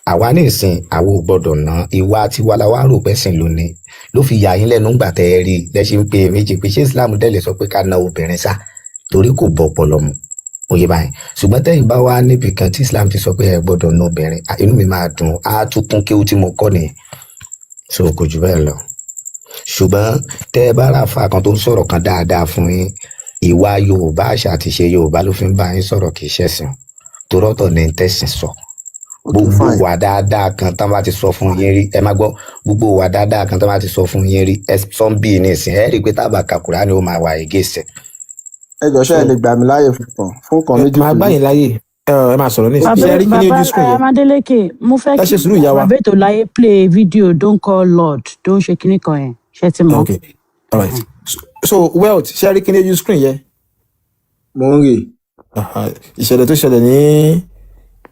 Àwa ní ìsìn, àwa ò gbọ́dọ̀ ná. Ìwà tiwa la wá rò pé ẹ̀sìn ló ní, ló fi yà yín lẹ́nu ńgbà tẹ́ ẹ rí i lẹ́sìn pé méjì pé ṣé Islam dẹ̀ lè sọ pé ká na obìnrin sá, torí kò bọ́ ọpọlọ mu òye báyìí. Ṣùgbọ́n tẹ́yìn bá wá níbì kan tí Islam ti sọ pé ẹ gbọ́dọ̀ na obìnrin, ah, inú mi máa dùn, á tún kún kéwú tí mo kọ́ nìyẹn. So kò jù bẹ́ẹ̀ lọ. Ṣùgbọ́n tẹ́ ẹ bá rà fa kan tó ń sọ̀rọ̀ kan dáadáa fún yín, ìwà Yorùbá, àṣà àti ìṣe Yorùbá ló fi ń bá yín sọ̀rọ̀, kì í ṣẹ̀sìn torọ́tọ̀ ní tẹ̀sìn sọ. Ok. Gbogbo Fine. wà dáadáa kan tán bá ti sọ fún yín rí, ẹ má gbọ́, gbogbo wà dáadáa kan tán bá ti sọ fún yín rí, ẹ sọ ń bí nísìn, ẹ rí i pé tábà ka Kùránì, ó máa wà against ẹ. Ẹ jọ, ṣe ẹ lè gbà mí láàyè fún kan méjì Máa gbá péré? yín láàyè, ẹ máa sọ̀rọ̀ ní ìsìn. Bàbá Ṣe rí kíní bàbá ojú screen yẹn? Amadélèké, mo fẹ́ Ẹ kí ṣe sùúrù, ìyá wa. bàbá ètò láyé play video "Don't call Lord", don't ṣe kíní kan yẹn, ṣe ti mọ̀? Ok, alright. So wealth, ṣe rí kíní ojú screen yẹn? Mo ń rè. Aha, ìṣẹ̀lẹ̀ tó ṣẹlẹ̀ ní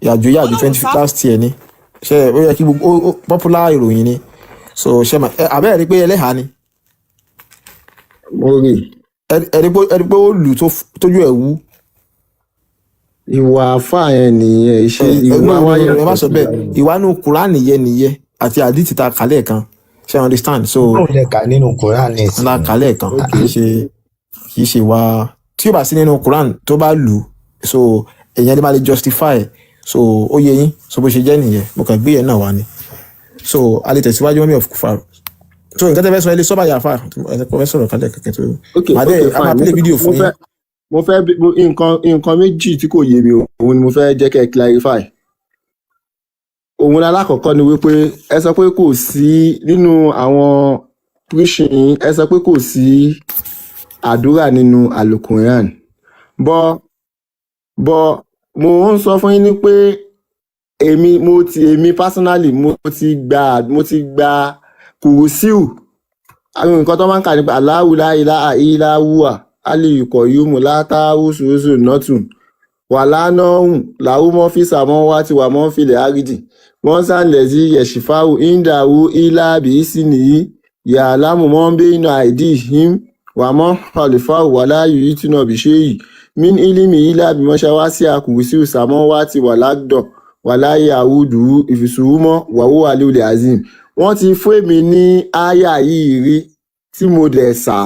yàjò yàjò 20 last year ni. Ṣe ó yẹ kí gbogbo popular ìròyìn ni. So ṣe ma àbẹ́rẹ́ rí pé ẹlẹ́hàá ni? Mo rè. Ẹ rí pé ó lù tó tójú ẹ̀ wú. Ìwà àáfàá yẹn nìyẹn, ìṣe ẹ ìwà no, no, wa no, ẹ má yàtọ̀ sọ síra bẹ́ẹ̀. wọn. Ìwà nù Kúránì yẹn nìyẹn àti àdìtì ta kálẹ̀ kan, ṣe understand? So Bóun lẹ kà nínú Quran nísìn? Ńlá kálẹ̀ kan. Ok. Kì í ṣe wá tí ó bá sí nínú Quran tó bá lù, so èèyàn lè má lè justify. So ó yé yín. So bó ṣe jẹ́ nìyẹn, mo kàn gbé yẹn náà wá ni. So a lè tẹ̀síwájú, mọ́mí of Kufar. So nǹkan tẹ́ fẹ́ sọ, ẹ lè sọ́bà yàfa, ẹ fẹ́ sọ̀rọ̀ kálẹ̀ kẹ̀kẹ́ tó Ok. màá Ok. dẹ̀ a máa Fine, mo play fẹ́ video mo fún yín. fẹ́ mo fẹ́ nǹkan méjì tí kò yé mi, òun ni mo fẹ́ jẹ́ kẹ́ ẹ clarify. Òun alákọ̀ọ́kọ́ ni wípé ẹ sọ pé kò sí nínú àwọn preaching yín, ẹ sọ pé kò sí àdúrà nínú alukoran, bọ́ mo ń sọ fún yín ní pé Èmi mo ti, èmi personally, mo ti gba kùrùsíù, àwọn nǹkan tó máa ń kà nípa Allahu la ilaha illa huwa aliyukọ yumu látàwù sùúrù nọtùn wàlá nọhùn làwù mọ físà mọ wá ti wà mọ filẹ àrídì wọn sàlẹ sí yẹsìfáwù ìndàwù ilà bìísì nìyí yàlámù mọ bẹyìnà àìdí him wà mọ xọlìfáwù wàlá yìí tìǹà bìṣẹyì min ilimi ilà bìmọṣáwá sí àkùrùsíù sàmọ wá ti wà lágdọ wàlá yàwùdù ìfìsùwùmọ wàhùwà aliulẹ azeem. Wọn ti fún èmi ní àyà yìí rí tí mo dẹ̀ sà,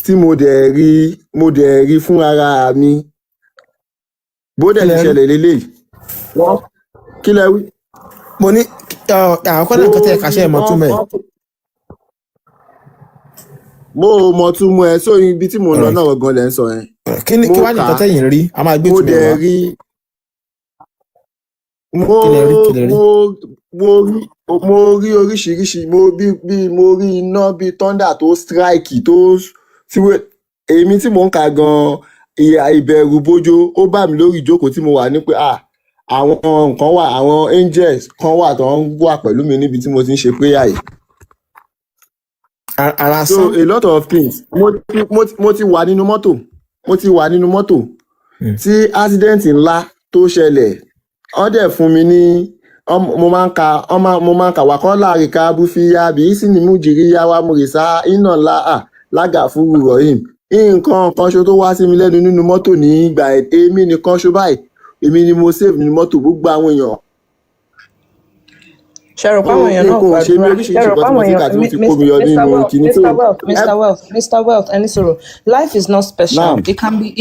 tí mo dẹ̀ rí, mo dẹ̀ rí fún ara mi bó dẹ̀ Kí ti lẹ rí? ṣẹlẹ̀ léléyìí. Wọ́n kí lẹ wí? Mo ní àkọ́kọ́ náà, Mo nǹkan tẹ́ ẹ kà, rí ṣe é mọ̀ wọ́n túmọ̀ ẹ̀? Mo ò mọ̀ túmọ̀ ẹ̀ sóyún. Ibi tí mò ń lọ náà gangan lẹ̀ ń sọ yẹn. Kí ni Mo kí wàá ní kà nǹkan á, tẹ́yìn rí? A máa gbé mo ìtumọ̀ ẹ̀ dẹ̀ wá. rí mo Kí lẹ rí? Kí lẹ rí? Mo rí oríṣiríṣi. Mo bí bí mo rí iná bí thunder tó strike tó tí èmi tí mò ń ka gan, ìyà ìbẹ̀rù bójó ó bá mi lórí ìjókòó tí mo wà ní pé ah, àwọn nǹkan wà, àwọn angels kan wà tó ń wà pẹ̀lú mi níbi tí mo ti ń ṣe prayer yìí. Ara So sán. a lot of things. Mo ti wà nínú mọ́tò, mo ti wà nínú mọ́tò tí accident ńlá tó ṣẹlẹ̀. Wọ́n dẹ̀ fún mi ní mo máa ń ka mo máa ń ka wàkọ́ láàrin ká búfíyà bí sí ni mú jìrì yá wa mo rè sá iná ńlá à lágà fúru rahim. Nǹkan kan ṣo tó wá sí mi lẹ́nu nínú mọ́tò ní ìgbà èmi nìkan ṣo báyìí, èmi ni mo save nínú mọ́tò, gbogbo àwọn èèyàn Ṣe rò pé àwọn èèyàn náà nǹkan ò ṣe mí. gbàdúrà? Oríṣiríṣi Ṣe rò nǹkan pé tí mo àwọn ti kà èèyàn tí mo ti kó mi yọ Mr. nínú Wealth, kinní tó Mr. Wealth, Mr. Wealth, Mr. Wealth, ẹni sọ̀rọ̀. Life is not special. Naam.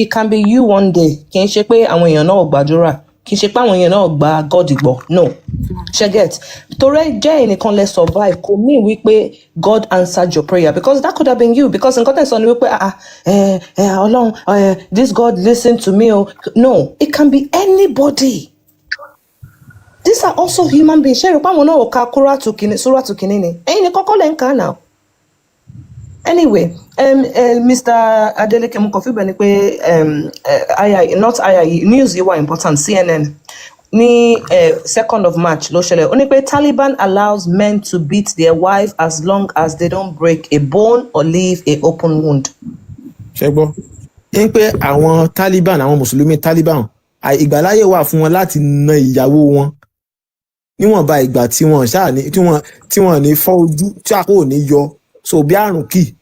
It can be you one day. Kì í ṣe pé àwọn èèyàn náà ò gbàdúrà, kì í ṣe pé àwọn èèyàn náà ò gba God gbọ́, no. Ṣe get? Torí ẹ jẹ́ ẹnìkan lẹ survive, kò mean wípé God answered your prayer, because that could have been you, because nǹkan tẹ̀ sọ ni wípé ah, ẹ ẹ Ọlọ́run ẹ, this God listen to me o. No, it can be anybody. These are also human beings. Ṣé rò pé àwọn náà ò ka kúrátù kìíní, súrátù kìíní ni? Ẹ̀yin ni kọ́kọ́ lẹ́ ń kà á now. Anyway, Mr. Adeleke, mo kàn fi bẹ̀ ni pé not aya news yìí wà important. CNN ní 2nd of March ló ṣẹlẹ̀. Ó ní pé Taliban allows men to beat their wife as long as they don't break a bone or leave a open wound. Ṣe gbọ́ ń pé àwọn Taliban, àwọn mùsùlùmí Taliban, ìgbàláyè wà fún wọn láti na ìyàwó wọn níwọ̀nba ìgbà tí wọ́n ṣáà ní tí wọ́n ní fọ́ ojú, tí àpò ò ní yọ, so bí àrùn kì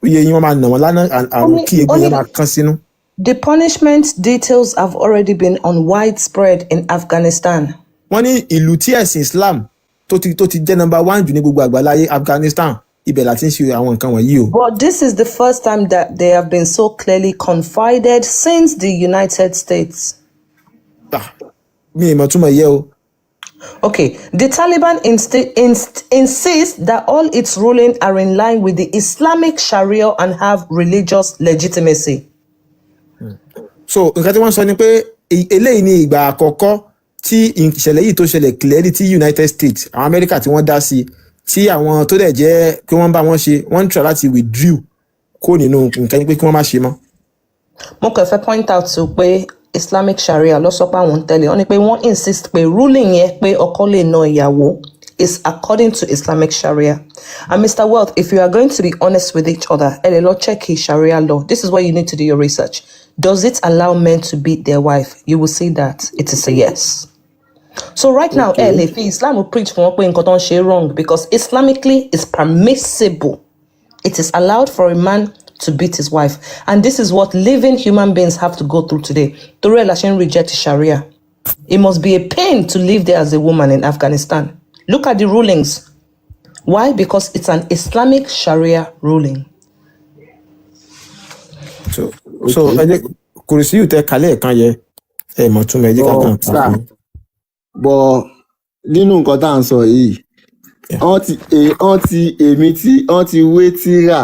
iye yín, wọ́n máa nà wọ́n lánàá Ó àrùn ní kì ó egun ní yẹn máa kán sínú. The punishment details have already been on widespread in Afghanistan. Wọ́n ní ìlú tí ẹ̀sìn Islam tó ti jẹ́ number one jù ní gbogbo àgbáláyé, Afghanistan, ibẹ̀ láti ń ṣe àwọn nǹkan wọ̀nyí o. But this is the first time that they have been so clearly confided since the United States. Ah, mi ì mọ̀ túmọ̀ yẹ o. Okay, the Taliban insist that all its rulings are in line with the Islamic Sharia and have religious legitimacy. So nǹkan tí wọ́n sọ ni pé eléyìí ni ìgbà àkọ́kọ́ tí ìṣẹ̀lẹ̀ yìí tó ṣẹlẹ̀ clearly tí United States, àwọn Amẹ́ríkà, tí wọ́n dá sí, tí àwọn tó dẹ̀ jẹ́ pé wọ́n bá wọn ṣe, wọ́n ń try láti withdraw kó nínú nǹkan yẹn pé kí wọ́n má ṣe mọ́. Mo kàn fẹ́ point out to pé Islamic Sharia ló sọ pé àwọn ń tẹ̀lé. Wọ́n ní pé wọ́n insist pé ruling yẹn pé ọkọ lè na ìyàwó is according to Islamic Sharia. And Mr. Wealth, if you are going to be honest with each other, ẹ lè lọ check Sharia law. This is where you need to do your research. Does it allow men to beat their wife? You will see that it is a yes. So right now, ẹ lè fi Islam preach fún wọn pé nǹkan tó ń ṣe wrong, because Islamically it's permissible. It is allowed for a man to beat his wife. And this is what living human beings have to go through today. Torí ẹ̀ la ṣe ń reject Sharia. It must be a pain to live there as a woman in Afghanistan. Look at the rulings. Why? Because it's an Islamic Sharia ruling. So ẹ jẹ́ kùrìsíyù tẹ kálẹ̀ kan yẹ, ẹ mọ̀ túmọ̀ ẹ, jẹ́ ká But kàn kà sir, fún. But nínú nǹkan tá à ń sọ yìí, wọ́n ti èmi tí wọ́n ti wé tírà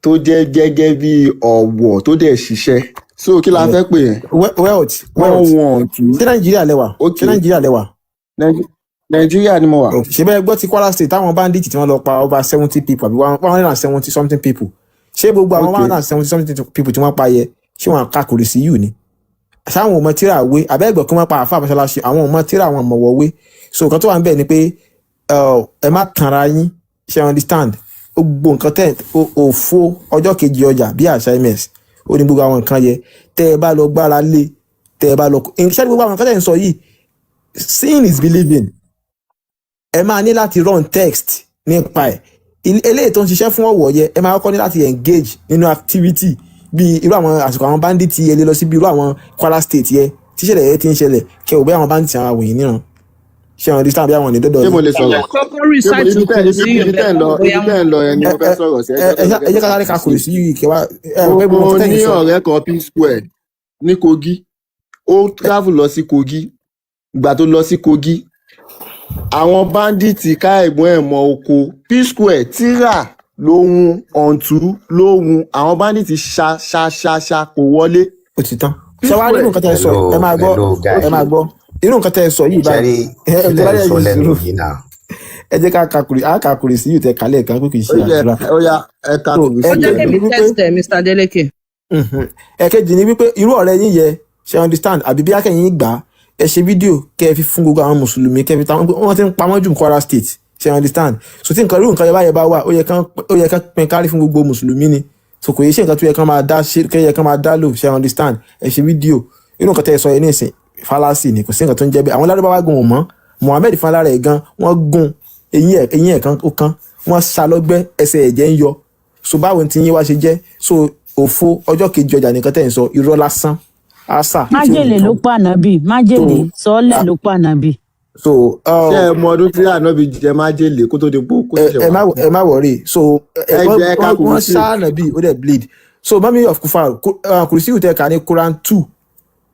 tó jẹ́ gẹ́gẹ́ bí ọ̀wọ̀ tó dẹ̀ ṣiṣẹ́, so kí la fẹ́ pè yẹn? Wealth, Wọ́n Wealth, wọ̀n tù. Ṣé Nàìjíríà lẹwà? Ṣé Nàìjíríà lẹwà? Nàìjíríà ni mo wà. Ṣé bẹ́ẹ̀ gbọ́ ti Kwara State, táwọn bandits tí wọ́n lọ pa over 70 people àbí 170 something people? Ṣé gbogbo àwọn 170 something people tí wọ́n pa yẹ, ṣé wọ́n ka kùrìsíyù ni? Sáwọn ò mọ tíra wé àbẹ́gbẹ̀ kí wọ́n pa àfa mọ́ṣáláṣí, àwọn ò mọ tíra, àwọn mọ̀wọ́ wé. So nǹkan tó wà ń bẹ̀ ni pé ẹ má tanra yín. Ṣe understand? Gbogbo nǹkan tẹ òfo ọjọ́ kejì ọjà bí àṣà ms ó ní gbogbo àwọn nǹkan yẹ tẹ́ ẹ bá lọ gbára lé, tẹ́ ẹ bá lọ ṣé gbogbo àwọn nǹkan tẹ́ ẹ ń sọ yìí, seeing is believing. Ẹ máa ní láti run text nípa ẹ̀. Eléyìí tó ń ṣiṣẹ́ fún ọ̀wọ̀ yẹ, ẹ máa kọ́kọ́ ní láti engage nínú activity bíi irú àwọn àsìkò àwọn bandit yẹ lé lọ sí bí irú àwọn Kwara State yẹ tíṣẹ̀lẹ̀ yẹ ti ń ṣẹlẹ̀, kẹ ò bí àwọn bandit àwọn àwòyìn níran. Ṣé àwọn understand bí àwọn ní dọ́dọ̀ Ṣé mo yìí? lè sọ̀rọ̀? Kọ́kọ́ Ṣé mo recite ibi tẹ́ kùrùsí ibi tẹ́ ń lọ bóyá ibi tẹ́ ń lọ yẹn ni ẹ mo fẹ́ ẹ sọ̀rọ̀ sí. ẹ Ẹjọ́ ẹ tó ẹ jẹ́ ká sáré ka kùrùsí yìí kẹwàá ẹ rò pé gbogbo Mo nǹkan tẹ́yìn ní sọ. ọ̀rẹ́ kan, P Square ní Kogi. Ó travel lọ sí Kogi. Ìgbà tó lọ sí Kogi, àwọn bandits ká ẹ̀gbọ́n ẹ̀ mọ́ oko. P Square tíra lóhun ọ̀ǹtú lóhun, àwọn bandits ṣá ṣá ṣá ṣá, kò wọlé. Ó ti tán. P Ṣé wàá rí irú Square nǹkan tẹ́ ẹ sọ yìí? Hello. Ẹ máa gbọ́. Hello guy. Ẹ máa gbọ́ irú nǹkan tẹ́ ẹ sọ yìí báyìí. Ṣẹ́rí ẹ ẹ kí tó lẹ̀ bá ń yẹ sọ yìí lẹ́nu sùúrù. yìí náà? Ẹ jẹ́ ká ka kùrì sí yìí tẹ kálẹ̀ kan pé kì í Ó ṣe yẹ àdúrà. Ó yá, ẹ ka So kùrù Ó sí jẹ́ yẹn. ẹ̀kejì kémi ni wípé test ẹ̀, Mr. Adeleke. Ẹ̀kejì ni wípé irú ọ̀rẹ́ yín yẹ, ṣe understand, àbí bí akẹ́yìn gbà á, ẹ ṣe fídíò kẹ́ ẹ fi fún gbogbo àwọn mùsùlùmí, kẹ́ ẹ fi táwọn wọ́n ti ń pamọ́ jù ní Kwara State. Ṣe understand? So tí nǹkan irú nǹkan yẹn báyẹn bá wà, ó yẹ kán pín kárí fún gbogbo mùsùlùmí ni. So kò yẹ ṣe nǹkan tó yẹ kán máa dá ṣe, kẹ́ yẹ kán máa dá lò. Ṣe understand? Ẹ ṣe fídíò. Irú nǹkan tẹ́ ẹ sọ yẹn nísìn, fallacy ni. Kò sí nǹkan tó ń jẹ́ bẹ́ẹ̀. Àwọn lárúbáwá gan ò mọ̀. Muhammed fúnra rẹ̀ gan, wọ́n gún eyín ẹ̀, eyín ẹ̀ kan ó kán, wọ́n ṣá lọ́gbẹ́, ẹsẹ̀ ẹ̀jẹ̀ ń yọ. So báwo ni tiyín wá ṣe jẹ́? So òfo ọjọ́ kejì ọjà nìkan tẹ̀ ń sọ, irọ́ lásán àṣà tí ò Májèlé ló nìkan. pa ànábì. So Májèlé sọọlẹ ló pa ànábì. So Ṣé ẹ mọ ọdún tí ànábì jẹ májèlé kó tó di pé kó ẹ ṣẹ̀ṣẹ̀ ẹ wá má kú? ẹ má worry. So ẹ Ẹ wọ́n jẹ́ ká wọ́n kùrù wọ́n sí. ṣá ànábì, ó dẹ̀ bleed. So mummy of kufar, kùrìsíwù tẹ̀ ká ní Quran 2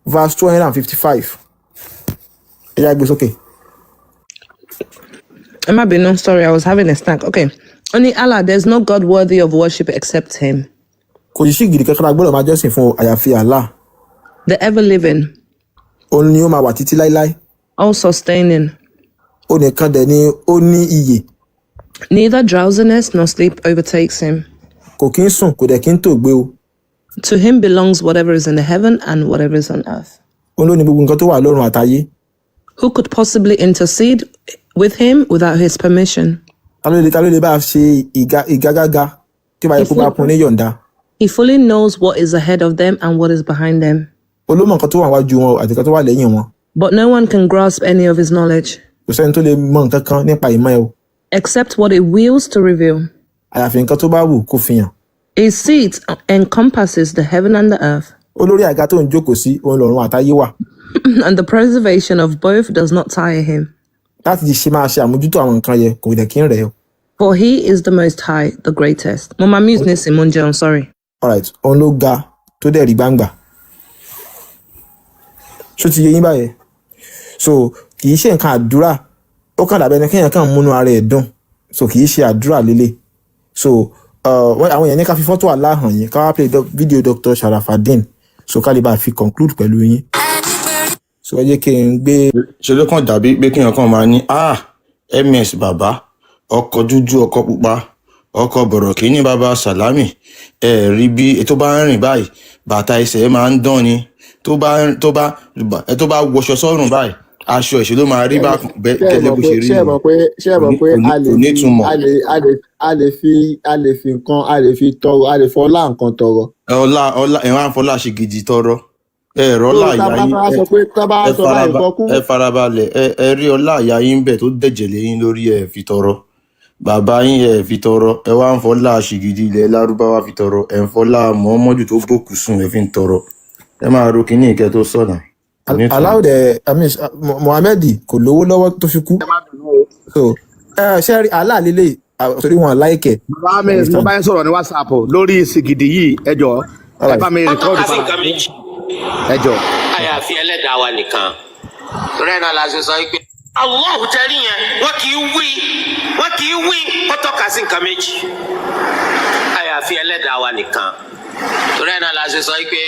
verse 255. Ẹ yá gbé sókè. Ẹ má bínú, sorry, I was having a snack. Okay. Only Allah, there's no God worthy of worship except him. Kò sí gidi kankan la gbọ́dọ̀ máa jọ́sìn fún o, àyàfi Allah. The ever living, Òun ni ó máa wà títí láíláí. All sustaining. Ó nìkan dẹ̀ ni ó ní iyè. Neither drowsiness nor sleep overtakes him. Kò kí ń sùn, kò dẹ̀ kí ń tòògbé o. To him belongs whatever is in the heaven and whatever is on earth. Òun ló ní gbogbo nǹkan tó wà lọ́run àtayé. Who could possibly intercede with him without his permission? Ta ló lè bá a ṣe ìgágága tí ó bá He, yẹ kó bá full, fún ní yọ̀ǹda? He fully knows what is ahead of them and what is behind them. Olómọ nǹkan tó wà wájú wọn àti nǹkan tó wà lẹ́yìn wọn. But no one can grasp any of his knowledge Kò sẹ́ni tó lè mọ nǹkan kan nípa ìmọ̀ ẹ̀ o, except what he wills to reveal. àyàfi nǹkan tó bá wù kó fi hàn. His seat encompasses the heaven and the earth, Olórí àga tó ń jókòó sí òun lọ́run àtayé wà. and the preservation of both does not tire him. Láti ṣe máa ṣe àmójútó àwọn nǹkan yẹn, kò dẹ̀ kí ń rẹ̀ o. For he is the most high, the greatest. Mo máa mute nísìnyí, mo ń jẹun, sorry. Alright, òun ló ga tó dẹ̀ rí gbangba. Ṣó ti yé yín báyẹn? So kì í ṣe nǹkan àdúrà, ó kàn dàbẹ́ ni kéèyàn kàn múnú ara ẹ̀ dùn. So kì í ṣe àdúrà lélẹ̀. So àwọn èèyàn ní ká fi fọ́tò Allah hàn yín, ká wá play video Dr. Sharafadin, so ká lè bá a fi conclude pẹ̀lú yín. So ẹ jẹ́ kí n gbé. Ṣe ló kàn dàbí pé kéèyàn kàn máa ní, "Ah, ms bàbá, ọkọ dúdú, ọkọ pupa, ọkọ bọ̀rọ̀kìnní, bàbá sàlámì." Ẹ rí bí tó bá ń rìn báyìí, bàtà ẹsẹ̀ ẹ máa ń dán ni. Tó bá wọṣọ sọ́rùn báyìí, aṣọ ìṣe ló máa rí bá Ṣé ẹ gẹ́lẹ́ mọ̀ bó pé ṣe rí ṣé ẹ nìyẹn. mọ̀ pé ṣé ẹ Kò mọ̀ ní pé kò ní a lè kò fi nítumọ̀. a lè fi a lè fi nǹkan, a lè fi tọrọ, a lè fọlá nǹkan tọrọ. Ọlá ọlá ẹ wá ń fọlá ṣe gidi tọrọ ẹ rọ Tó ọlá tá ìyá bá yín bá ẹ sọ pé tá bá ẹ sọ báyìí faraba nǹkan kú. Ẹ farabalẹ̀, ẹ rí ọlá ìyá yín bẹ̀ tó dẹ̀jẹ̀ lé yín lórí, ẹ fi tọrọ bàbá yín, ẹ fi tọrọ. Ẹ wá ń fọlá ṣìgìdì ilẹ̀ lárúbáwá fi tọrọ, ẹ ń fọlá mọ́mọ́dù tó bòkù sùn, ẹ fi ń tọrọ. Ẹ máa ro kínní ìkẹ́ tó sọ̀nà, kò ní ìtumọ̀. Aláwọ̀dẹ, I mean, Mohammed kò lówó lọ́wọ́ tó fi kú. Ẹ má bínú o. So ẹ ṣe rí Allah lélẹ̀ torí wọn láìkẹ̀. Bàbá mi, mo bá yín sọ̀rọ̀ ní WhatsApp lórí sìgìdì yìí. Ẹ jọ, ẹ bá mi Wọ́n record tọ́ka sí padà. nǹkan méjì Ẹ jọ. àyàfi ẹlẹ́dàá wa nìkan. Torí ẹ̀ náà la ṣe sọ pé Allahu tẹ́rí yẹn, wọ́n kì í wí, wọ́n kì í wí kó tọ́ka sí nǹkan méjì àyàfi ẹlẹ́dàá wa nìkan. Torí ẹ̀ náà la ṣe sọ pé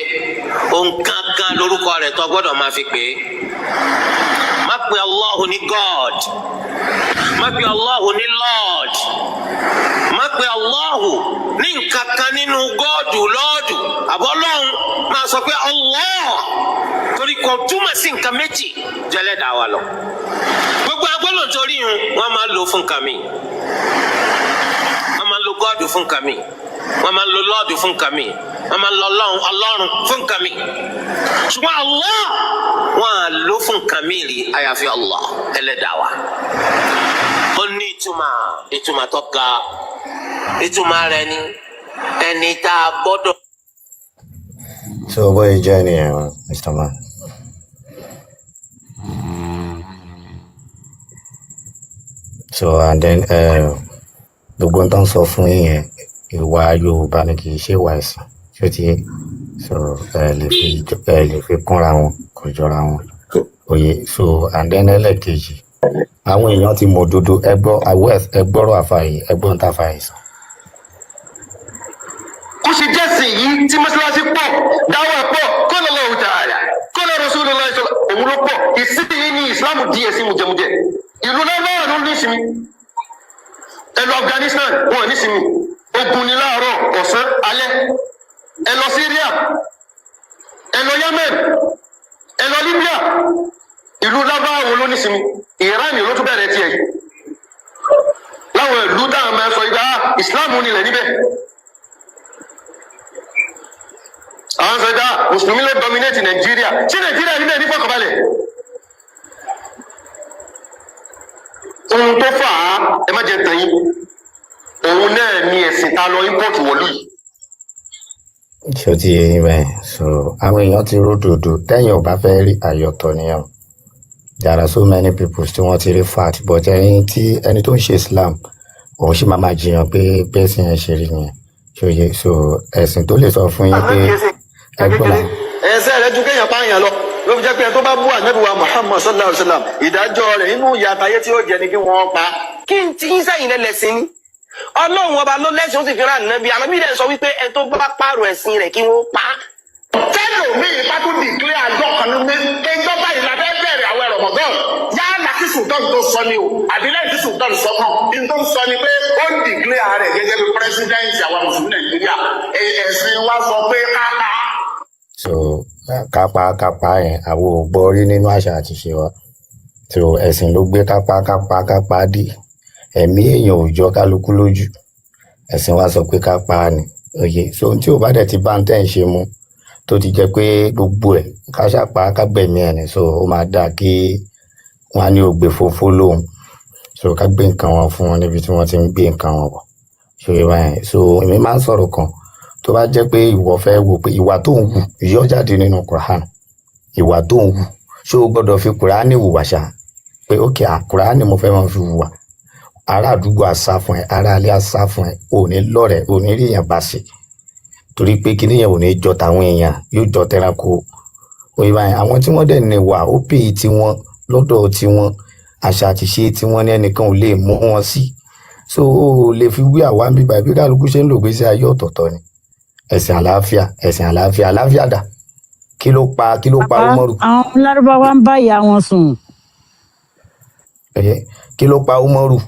ohun kankan lórúkọ rẹ̀ tó gbọ́dọ̀ máa fi pè é. Má pe Allahu ní God, má pe Allahu ní Lord, má pe Allahu ní nǹkan kan nínú gọ́ọ̀dù lọ́ọ̀dù àbọ́lọ́hún. Máa sọ pé Allah, torí Kò túmọ̀ sí nǹkan méjì ju ẹlẹ́dàá wa lọ. Gbogbo agbọ́dọ̀ torí yun, wọ́n máa lò fún nǹkan mi. Wọ́n máa lo God fún nǹkan mi, wọ́n máa lo Lord fún nǹkan mi, wọ́n máa lo Ọlọ́run, Ọlọ́run fún nǹkan mi. Ṣùgbọ́n Allah, wọ́n á lò fún nǹkan mi rí àyàfi Allah ẹlẹ́dàá wa. Ó ní ìtumọ̀, ìtumọ̀ tó ga. Ìtumọ̀ rẹ̀ ni ẹni tá a gbọ́dọ̀. So bóyá jẹ́ nìyẹn, Mr. Man. So and then gbogbo ohun tó ń sọ fún yín yẹn, ìwà Yorùbá ni, kì í ṣe ìwà ẹ̀sìn. Ṣé ti yé? So ẹ lè fi kúnra wọn, kò jọra wọn. Òye. So and then ẹlẹ́ẹ̀kejì, àwọn èèyàn ti mọ òdodo. Ẹ gbọ́ awẹ́, ẹ gbọ́rọ̀ àfààyè, ẹ gbọ́ ohun tá àfààyè sọ. Ó ṣe jẹ́sìn yìí tí mọ́ṣáláṣí pọ̀, dáwà pọ̀, qala Allahu ta'ala, qala Rasulullah, òun ló pọ̀. Ìsinyìí ní Islam di ẹ̀sìn mùjẹmùjẹ. Ìlú náà ló ní ìsinmi. Ẹ lọ Afghanistan, wọn ò ní ìsinmi. Ogun ni láàárọ̀, ọ̀sán, alẹ́. Ẹ lọ Syria, ẹ lọ Yemen, ẹ lọ Libya. Ìlú lábáwo ló ní ìsinmi? Iran ló tún bẹ̀rẹ̀ tiẹ̀ yìí. Láwọn ìlú táwọn máa sọ ìgbà Islam nílẹ̀ níbẹ̀, àwọn sọ ìgbà mùsùlùmí ló dominate Nàìjíríà. Ṣé Nàìjíríà nílẹ̀ ní fọkànbalẹ̀? Ohun tó fà á, ẹ má jẹ́ tàn yín, òun náà ni ẹ̀sìn tá a lọ import wọ̀lú yìí. Ṣé ó ti yé yín bẹ́ẹ̀? So àwọn èèyàn ti ródòdó. Tẹ́yìn ò bá fẹ́ rí àyọ̀tọ̀ nìyẹn o. There are so many people tí wọ́n ti rí fact, but ẹni tí ẹni tó ń ṣe Islam, òun sì máa máa jiyàn pé bẹ́sìn yẹn ṣe rí nìyẹn. Ṣé ó yé? So ẹ̀sìn tó lè sọ fún yín pé ẹgbọ́n náà. Ẹsẹ̀ rẹ̀ ju kéèyàn pààyàn lọ. Ló fi jẹ́ pé ẹni tó bá bú ànábì wa Muhammad sallallahu alayhi wa sallam, ìdájọ́ rẹ̀ inú ìyà àtayé tí ó jẹ ni kí wọ́n pa. Kí n tí ń sẹ́yìn lẹ́lẹ́sìn ni Ọlọ́run ọba ló lẹ́sìn, ó sì fi rán ànábì. Ànábì dẹ̀ sọ wípé ẹni tó bá pààrọ̀ ẹ̀sìn rẹ̀, kí wọ́n pa á. Tẹ́lòmíì bá tún dìklẹ́ àjọ kan ní ẹjọ́ báyìí la fẹ́ bẹ̀rẹ̀ àwẹ̀ Ramadan, yálà kí sultan tó sọ ni o àbí lẹ́yìn tí sultan sọ kan ní tó ń sọ ni pé ó ń dìklẹ́ rẹ̀ gẹ́gẹ́ bí pírẹsidẹ́ǹtì àwa mùsùlùmí Nàìjíríà, ẹ̀sìn wa sọ pé kápá. So kápá kápá yẹn, àwọn ò gbọ́ rí nínú àṣà àti ìṣe wa. So ẹ̀sìn ló gbé kápá kápá kápá dé. Ẹ̀mí èèyàn ò jọ kálukú lójú. Ẹ̀sìn wa sọ pé kápá ni òye. So ohun tí ò bá dẹ̀ ti bá ń tẹ̀ ń ṣe mu, tó ti jẹ́ pé gbogbo ẹ̀ ká ṣàpá ká gbẹ̀mí ẹ̀ ní. So ó máa dáa kí wọ́n á ní ògbè fòfó lóhùn. So ká gbé nǹkan wọn fún wọn níbi tí wọ́n ti ń gbé nǹkan wọn bọ̀. So ìwà yẹn, so èmi máa ń sọ̀rọ̀ kan, tó bá jẹ́ pé ìwọ fẹ́ wò pé ìwà tó ń wù yọ jáde nínú Quran, ìwà tó ń wù, ṣé o gbọ́dọ̀ fi Quran hùwà ṣá? Pé ok, Quran mo fẹ́ máa fi hùwà, ará àdúgbò á sá fún ẹ, ará ilé á sá fún ẹ, ò ní lọ́rẹ̀ẹ́, ò ní rí èèyàn bá ṣe, torí pé kíní yẹn ò ní jọ tàwọn èèyàn, yóò jọ tẹranko. Òye báyìí. Àwọn tí wọ́n dẹ̀ ní wà ó pè é tiwọn lọ́dọ̀ tiwọn, àṣà àti ṣe tiwọn ní, ẹnìkan ò lè mú wọn sí. So o ò lè fi wí àwa ń bíbá bí kálukú ṣe ń lò gbèsè ayé ọ̀tọ̀ọ̀tọ̀ ni. Ẹ̀sìn àlàáfíà, ẹ̀sìn àlàáfíà, àlàáfíà dà? Kí ló pa Bàbá, Umaru? àwọn lárúbáwá ń bá ìyá wọn sùn. Ẹ̀yẹ, kí ló pa Umaru?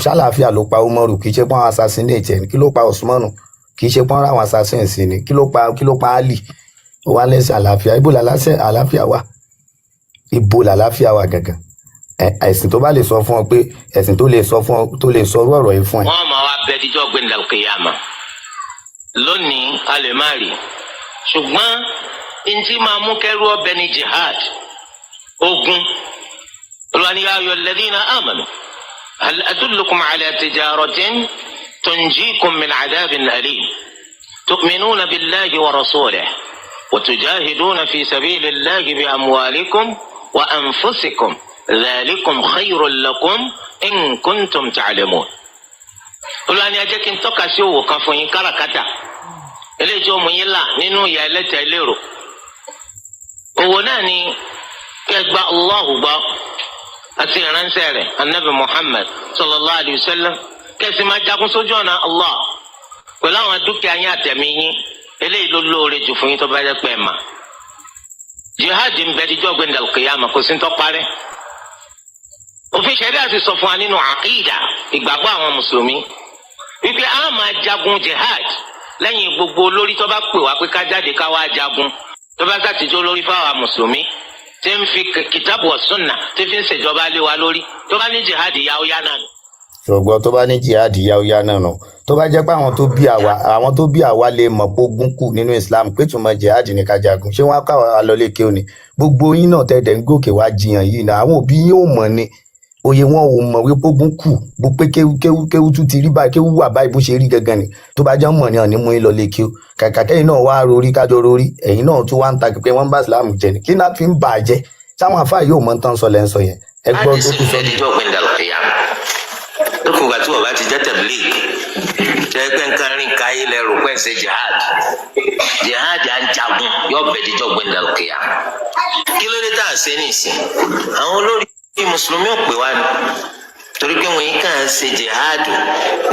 Ṣàlàáfíà ló pa Umaru? Kì í ṣe pọ́n assassinate ẹ̀. Kí ló pa Usmanu? Kì í ṣe pọ́n ráwọn assassin sí ni. Kí ló pa Ali? Ó wá lẹ́sìn àlàáfíà. Ibo làlàáfíà àlàáfíà wà? Ibo làlàáfíà wà gangan? Ẹ̀sìn tó bá lè sọ fún ọ pé ẹ̀sìn tó lè sọ fún ọ, tó lè sọ irú ọ̀rọ̀ yìí fún ẹ. Wọ́n máa wá bẹ díjọ́ gbẹndàlùkìyàmà. Lónìí a lè má rí, ṣùgbọ́n ntí máa mú kẹ́rú ọbẹ̀ ní jihad, ogun. Olùwàní ya ayyuhal ladhina amanu hal adullukum ala tijaratin tunjikum min adhabin alim tu'minuna billahi wa rasulihi wa tujahiduna fi sabilillahi bi amwalikum wa anfusikum dhalikum khayrun lakum in kuntum ta'lamun. Olùwàní ẹ jẹ́ kí n tọ́ka sí òwò kan fún yín, káràkátà eléyìí tí ó mú yín là nínú ìyà ẹlẹ́tẹ̀ẹ́ lérò. Òwò náà ni kí ẹ gba Allahu gbọ́ àti ìránṣẹ́ rẹ̀ anabi Muhammad sallallahu alayhi wa sallam, kẹ́sì máa jagun sójú ọ̀nà Allah pẹ̀lú àwọn dúkìá yín àtẹ̀mí yín. Eléyìí ló lóore jù fún yín tó bá jẹ́ pé ẹ mà. Jihad ń bẹ díjọ́ gbẹ̀ndàlùkìyàmà, kò sí ń tọ́ parẹ́. Òfin ṣẹ̀ríà ti sọ fún wa nínú àkídà, ìgbàgbọ́ àwọn mùsùlùmí, wípé a máa jagun jihad lẹ́yìn gbogbo olórí tó bá pè wá pé ká jáde ká wá jagun, tó bá sàtijọ́ olórí fáwa mùsùlùmí. tí ń fi kìtàbù wa sunna tí fi ń ṣèjọba lé wa lórí, tó bá ní jihad yá, ó yá náà nù. Ṣùgbọ́n tó bá ní jihad yáúyá náà nù, tó bá jẹ́ pé àwọn tó bí àwa, àwọn tó bí àwa lè mọ̀ pé ogun kù nínú Islam, pé túmọ̀ jihad ní ká jagun, ṣé wọ́n á káwa lọ lè kéwòn ni? Gbogbo yín náà tẹ̀dẹ̀ ń gòkè wá jiyàn yìí náà, àwọn òbí yín ò mọ̀ ni, òye wọn ò mọ̀ wípé ogun kù, bó pé kéwú kéwú kéwú tún ti rí báyìí, kéwú wà báyìí, bó ṣe rí gangan ni. Tó bá jẹ́ mọ̀ ní ọ̀ní mú yín lọ lè kéwú, kàkà kẹ́yìn náà wá rorí, kájọ rorí. Ẹ̀yin náà tún wá ń ta pé wọ́n bá Islam jẹ ni. Kí náà fi ń bà á jẹ́ sáwọn àfáà yóò mọ̀ tán sọ lẹ́ ń sọ yẹn? Ẹ gbọ́ tó kú sọ. Ẹdíjọ́ gbẹ̀ndàlùkìyà lókùngbà tí wọ́n bá ti jẹ́ tabligh, jẹ́ pé nǹkan rìn káyé lẹ́rù pé ń ṣe jihad. Jihad à ń jagun yóò bẹ̀ díjọ́ gbẹ̀ndàlùkìyà. Kí ló dé tá à ń ṣe nìsín? Àwọn olórí mùsùlùmí ò pè wá ni, torí pé wọ́n yìí kàn ń ṣe jihad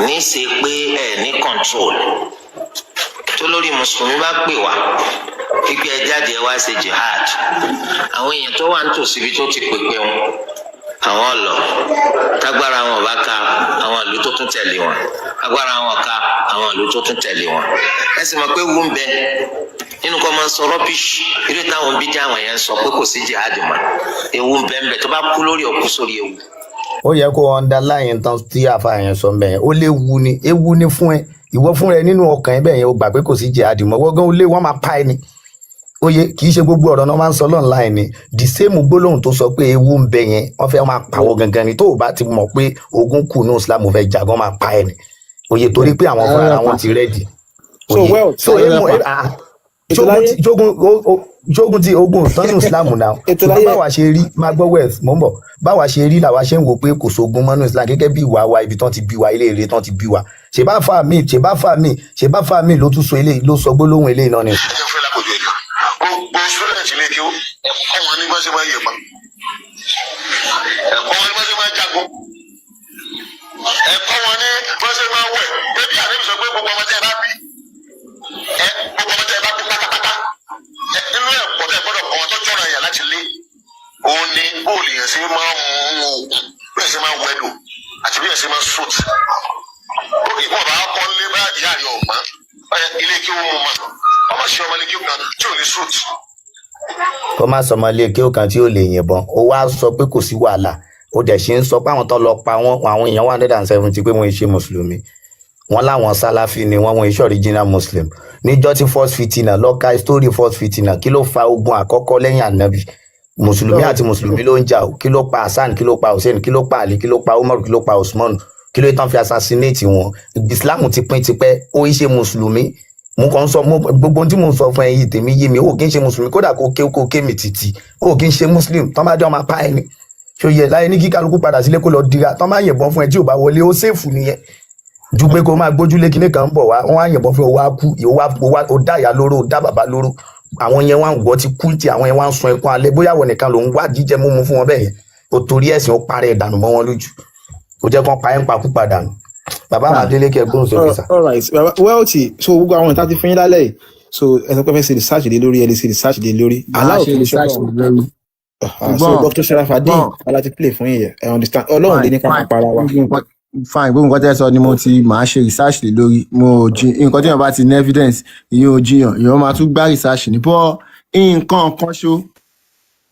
ní í ṣe pé ẹ̀ ní control. Tó lórí mùsùlùmí bá pè wá pípẹ́, ẹ jáde, ẹ wá ṣe jihad, àwọn èèyàn tó wà nítòsí ibi tó ti pèpè wọn, àwọn lọ. Tágbára wọn bá ka àwọn ìlú tó tún tẹ̀lé wọn, agbára wọn ka àwọn ìlú tó tún tẹ̀lé wọn. Ẹ sì mọ̀ pé wú ń bẹ nínú kọ́ máa ń sọ rubbish irú táwọn bídí àwọn yẹn ń sọ pé kò sí jihad mọ́. Ewu ń bẹ ń bẹ, tó bá kú lórí òkú sórí ewu. Ó yẹ kó underline tán tí àfa yẹn sọ mbẹ yẹn. Ó léwu ni, ewu ni fún ẹ, ìwọ fún rẹ nínú ọkàn ẹ bẹ́ẹ̀ yẹn, ó gbà pé kò sí jihad mọ́. Wọ́n gan ó lé, wọ́n máa pa ẹ ni. Oye, kì í ṣe gbogbo ọ̀rọ̀ náà máa ń sọ online ni. The same gbólóhùn tó sọ pé ewu ń bẹ yẹn, wọ́n fẹ́ máa pàwọ́ gangan ni. Tó o bá ti mọ̀ pé ogun kù ní Islam, fẹ́ jagun, máa pa ẹ ni. Oye, torí pé àwọn fúnra wọn ti ready. So well, so emu jogun ti ogun tán ní Islam náà. Ṣùgbọ́n báwa ṣe rí, máa gbọ́, wealth mò ń bọ̀, báwa ṣe rí làwa ṣe ń wò pé kò sógun mọ́nú Islam, gẹ́gẹ́ bí ìwà wa, ibi tán ti bí wa, ilé ire tán ti bí wa. Ṣe bá fà mí, ṣe bá fà mí, ṣe bá fà mí ló tún sọ eléyìí, ló sọ gbólóhùn eléyìí náà ni. Ẹ jẹ́ fún ẹ lápòjù ẹ̀ka gbogbo student ilé kí ó ẹ̀kọ́ wọn ní bá ṣe máa yẹ̀pọ̀, ẹ̀kọ́ wọn ní bá ṣe máa jagun, ẹ̀kọ́ wọn ní bá ṣe máa wẹ̀. Bébí àdébí sọ pé gbogbo ọmọ tẹ́ ẹ bá bí ẹ, gbogbo ọmọ tẹ́ ẹ bá bí pátápátá ẹ, nínú ẹ̀kọ́ tẹ́ ẹ gbọ́dọ̀ kọ́ wọn tó jọ̀rọ̀ yẹn láti lé òun ni bóòlù yẹn ṣe máa ń mú oògùn, bí ẹ ṣe máa ń wẹ̀dò àti bí ẹ ṣe máa ń sùt. Ó kì í kó bàbá kọ́ lé bá ìyá rẹ̀ ọ̀gbọ́n ilé kí ó mú ma ọmọ ṣe ọmọ ilé kí ó kan tí ò ní sùt. Kó má sọmọ ilé kí ó kan tí ó lè yìnbọn. Ó wá sọ pé kò sí wàhálà, ó dẹ̀ ṣe ń sọ pé àwọn tó lọ pa wọ́n, àwọn èèyàn 170, pé wọ́n ṣe mùsùlùmí, wọ́n láwọn sálàfí ni wọ́n, wọ́n iṣẹ́ original muslim. Níjọ́ tí first fitina lọ, ka story first fitina, kí ló fa ogun àkọ́kọ́ lẹ́yìn ànábì? Mùsùlùmí àti mùsùlùmí ló ń jà o. Kí ló pa Hasan? Kí ló pa Hussein? Kí ló pa Ali? Kí ló pa Umar? Kí ló pa Usman? Kí ló tán fi assassinate wọn? Islam ti pín tipẹ́. Ó ń ṣe mùsùlùmí. Mo kàn ń sọ gbogbo ohun tí mo ń sọ fún ẹ yìí, tèmi yé mi. Ó kì í ṣe mùsùlùmí, kódà kó ké kó ké mi títì, ó kì í ṣe muslim. Tọ́ bá dé, ọmọ apá ẹni ṣó yẹ láyé ní kí kálukú padà sílé, kó lọ dira. Tọ́ bá yìnbọn fún ẹ tí ò bá wọlé, ó safe nìyẹn, ju pé kó máa gbójúlé kinní kan ń bọ̀ wá, wọ́n á yìnbọn fún ẹ, ó wá kú, ó dá ìyá lóró, ó dá bàbá lóró. Àwọn yẹn wá ń gbọ́ ti kú tí àwọn yẹn wá ń sun ẹkún alẹ́, bóyá àwọn nìkan ló ń wá jíjẹ múmu fún wọn bẹ́ẹ̀ yẹn. Ó torí ẹ̀sìn, ó parẹ́ ìdànù mọ́ wọn lójú, ó jẹ́ kán pa ẹ́ ń pakú padà nù. Bàbá mi Adélékè, gbóhùn sókè sá. All right, baba wealthy. So gbogbo àwọn ìta ti fún yín lálẹ́ yìí, so ẹ sọ pé fẹ́ ṣe research lé lórí, ẹ lè ṣe research lé lórí. Máa Aláwọ̀ ṣe tó lè research ṣọ́nà. lórí. So Ṣùgbọ́n Dr. Sharafadeen ṣùgbọ́n aláti play fún yín yẹn, ẹ understand, Ọlọ́run lè fine ní ká máa fine para wa. Fine, gbogbo nǹkan tẹ́ sọ ni mo ti máa ṣe research lé lórí. Mo ò jí nǹkan tí èèyàn bá ti ní evidence, ìyẹn ò jiyàn, èèyàn máa tún gbá research ní bọ́. Nǹkan kan ṣo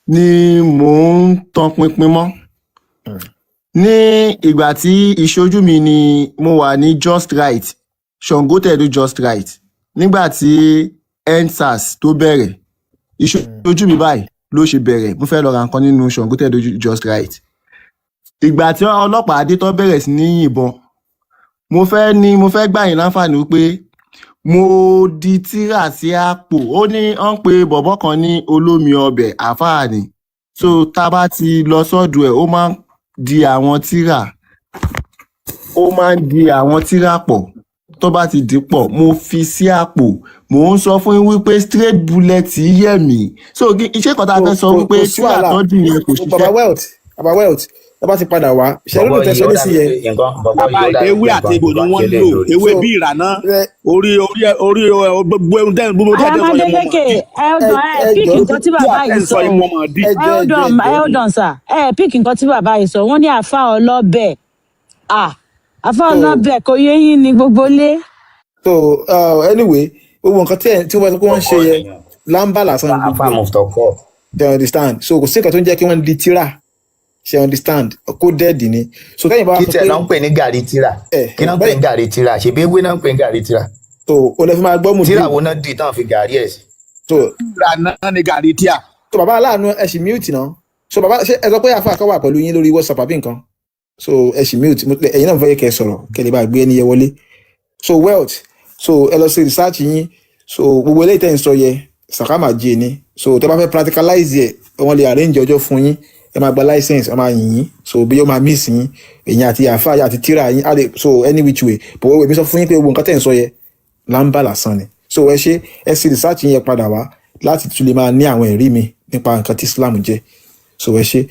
ni mò ń tan pinpin mọ́. Ní ìgbà tí ìṣojú mi ni mo wà ní Just Right, Ṣàngótẹ̀dó Just Right, nígbà tí EndSARS tó bẹ̀rẹ̀, ìṣojú mi báyìí ló ṣe bẹ̀rẹ̀. Mo fẹ́ lọ ra nǹkan nínú Ṣàngótẹ̀dó Just Right. Ìgbà tí ọlọ́pàá dé tó bẹ̀rẹ̀ sí ní yìnbọn, mo fẹ́ ní mo fẹ́ gbà yín láǹfààní wípé mo di tírà sí àpò. Ó ní ó ń pe bọ̀bọ́ kan ní olómi ọbẹ̀, àfáà ni. So tá a bá ti lọ sọ́dọ̀ ẹ̀, ó máa ń di àwọn tírà, ó máa ń di àwọn tírà pọ̀. Tó bá ti dì pọ̀, mo fi sí àpò. Mò ń sọ fún yín wípé straight bullet yẹ̀ mí. So iṣẹ́ kan tá a Kò fẹ́ sọ kò wípé kò sí tírà wàhálà. tó dì yẹn kò Baba ṣiṣẹ́. wealth, baba wealth, tó bá ti padà wá ṣe ló Bọ̀bọ̀ lè yìí tẹ̀sán ó ní sí dàbí yẹn. pé nǹkan bọ̀bọ̀ Bàbá, yìí ó dàbí ewé pé àti nǹkan egbò ni nǹkan wọ́n ṣe ń lé lò lórí. ewé So bí ìràná ẹ orí orí orí gbogbo ohun tẹ́ gbogbo tẹ́ Àyàmá sọ yẹn mo mọ̀ Adélékè, dí. ẹ hold ẹ on, ẹ ẹ pick jọ nǹkan tí Tí bàbá àtẹ́ yìí ń sọ sọ yẹn o. mo mọ̀ dí. Ẹ Ẹ jọ ẹ hold jọ ẹ on, ẹ jọ. Hold on sir, ẹ pick nǹkan tí bàbá yìí sọ. Wọ́n ní àfa ọlọ́bẹ̀, ah, àfa So ọlọ́bẹ̀ kò yé yín ní gbogbo lé. So anyway, gbogbo nǹkan tí ẹ tí wọ́n sọ pé wọ́n ń ṣe Ọkọ yẹn nìyẹn. lámbà lásán ní Afa gbogbo ẹ̀. Muftọkọ. You understand? So kò sí nǹkan tó ń jẹ́ kí wọ́n di tíra. Ṣe understand? Coded ni. So tẹ́yìn bá wá Kí sọ tẹ̀ pé náà ń pè ní gàrí tíra? Kí náà ń pè ní gàrí tíra? Ṣèbí ewé náà ń pè ní gàrí tíra? So o lè fi máa gbọ́ mùdí. Tíra wo náà dì tán fi gàrí ẹ̀ sí? So Tíra náà ni gàrí tíà. So bàbá aláàánú, ẹ sì mute náà. So bàbá, ṣé ẹ sọ pé àfa kan wà pẹ̀lú yín lórí WhatsApp àbí nǹkan? So ẹ sì mute. Ẹ̀yin náà fẹ́ kẹ́ ẹ sọ̀rọ̀ kẹ́ lè bá gbé ẹni yẹ wọlé. So Wealth, so ẹ lọ sí research yín. So gbogbo eléyìí tẹ́ ń sọ yẹ sàkámà jẹ ni. So tẹ́ bá fẹ́ practicalize ẹ̀, wọ́n lè arrange ọjọ́ fún yín, ẹ máa gba license, ẹ máa yìn yín. So bí yóò máa miss yín, èyàn àti àfa àti tíra yín á lè. So any which way, but èmi sọ fún yín pé gbogbo nǹkan tẹ́ ń sọ yẹ lámbà lásán ni. So ẹ ṣe, ẹ sì research yín, yẹn padà wá láti tún lè máa ní àwọn ẹ̀rí mi nípa nǹkan tí Islam jẹ́. So ẹ ṣe.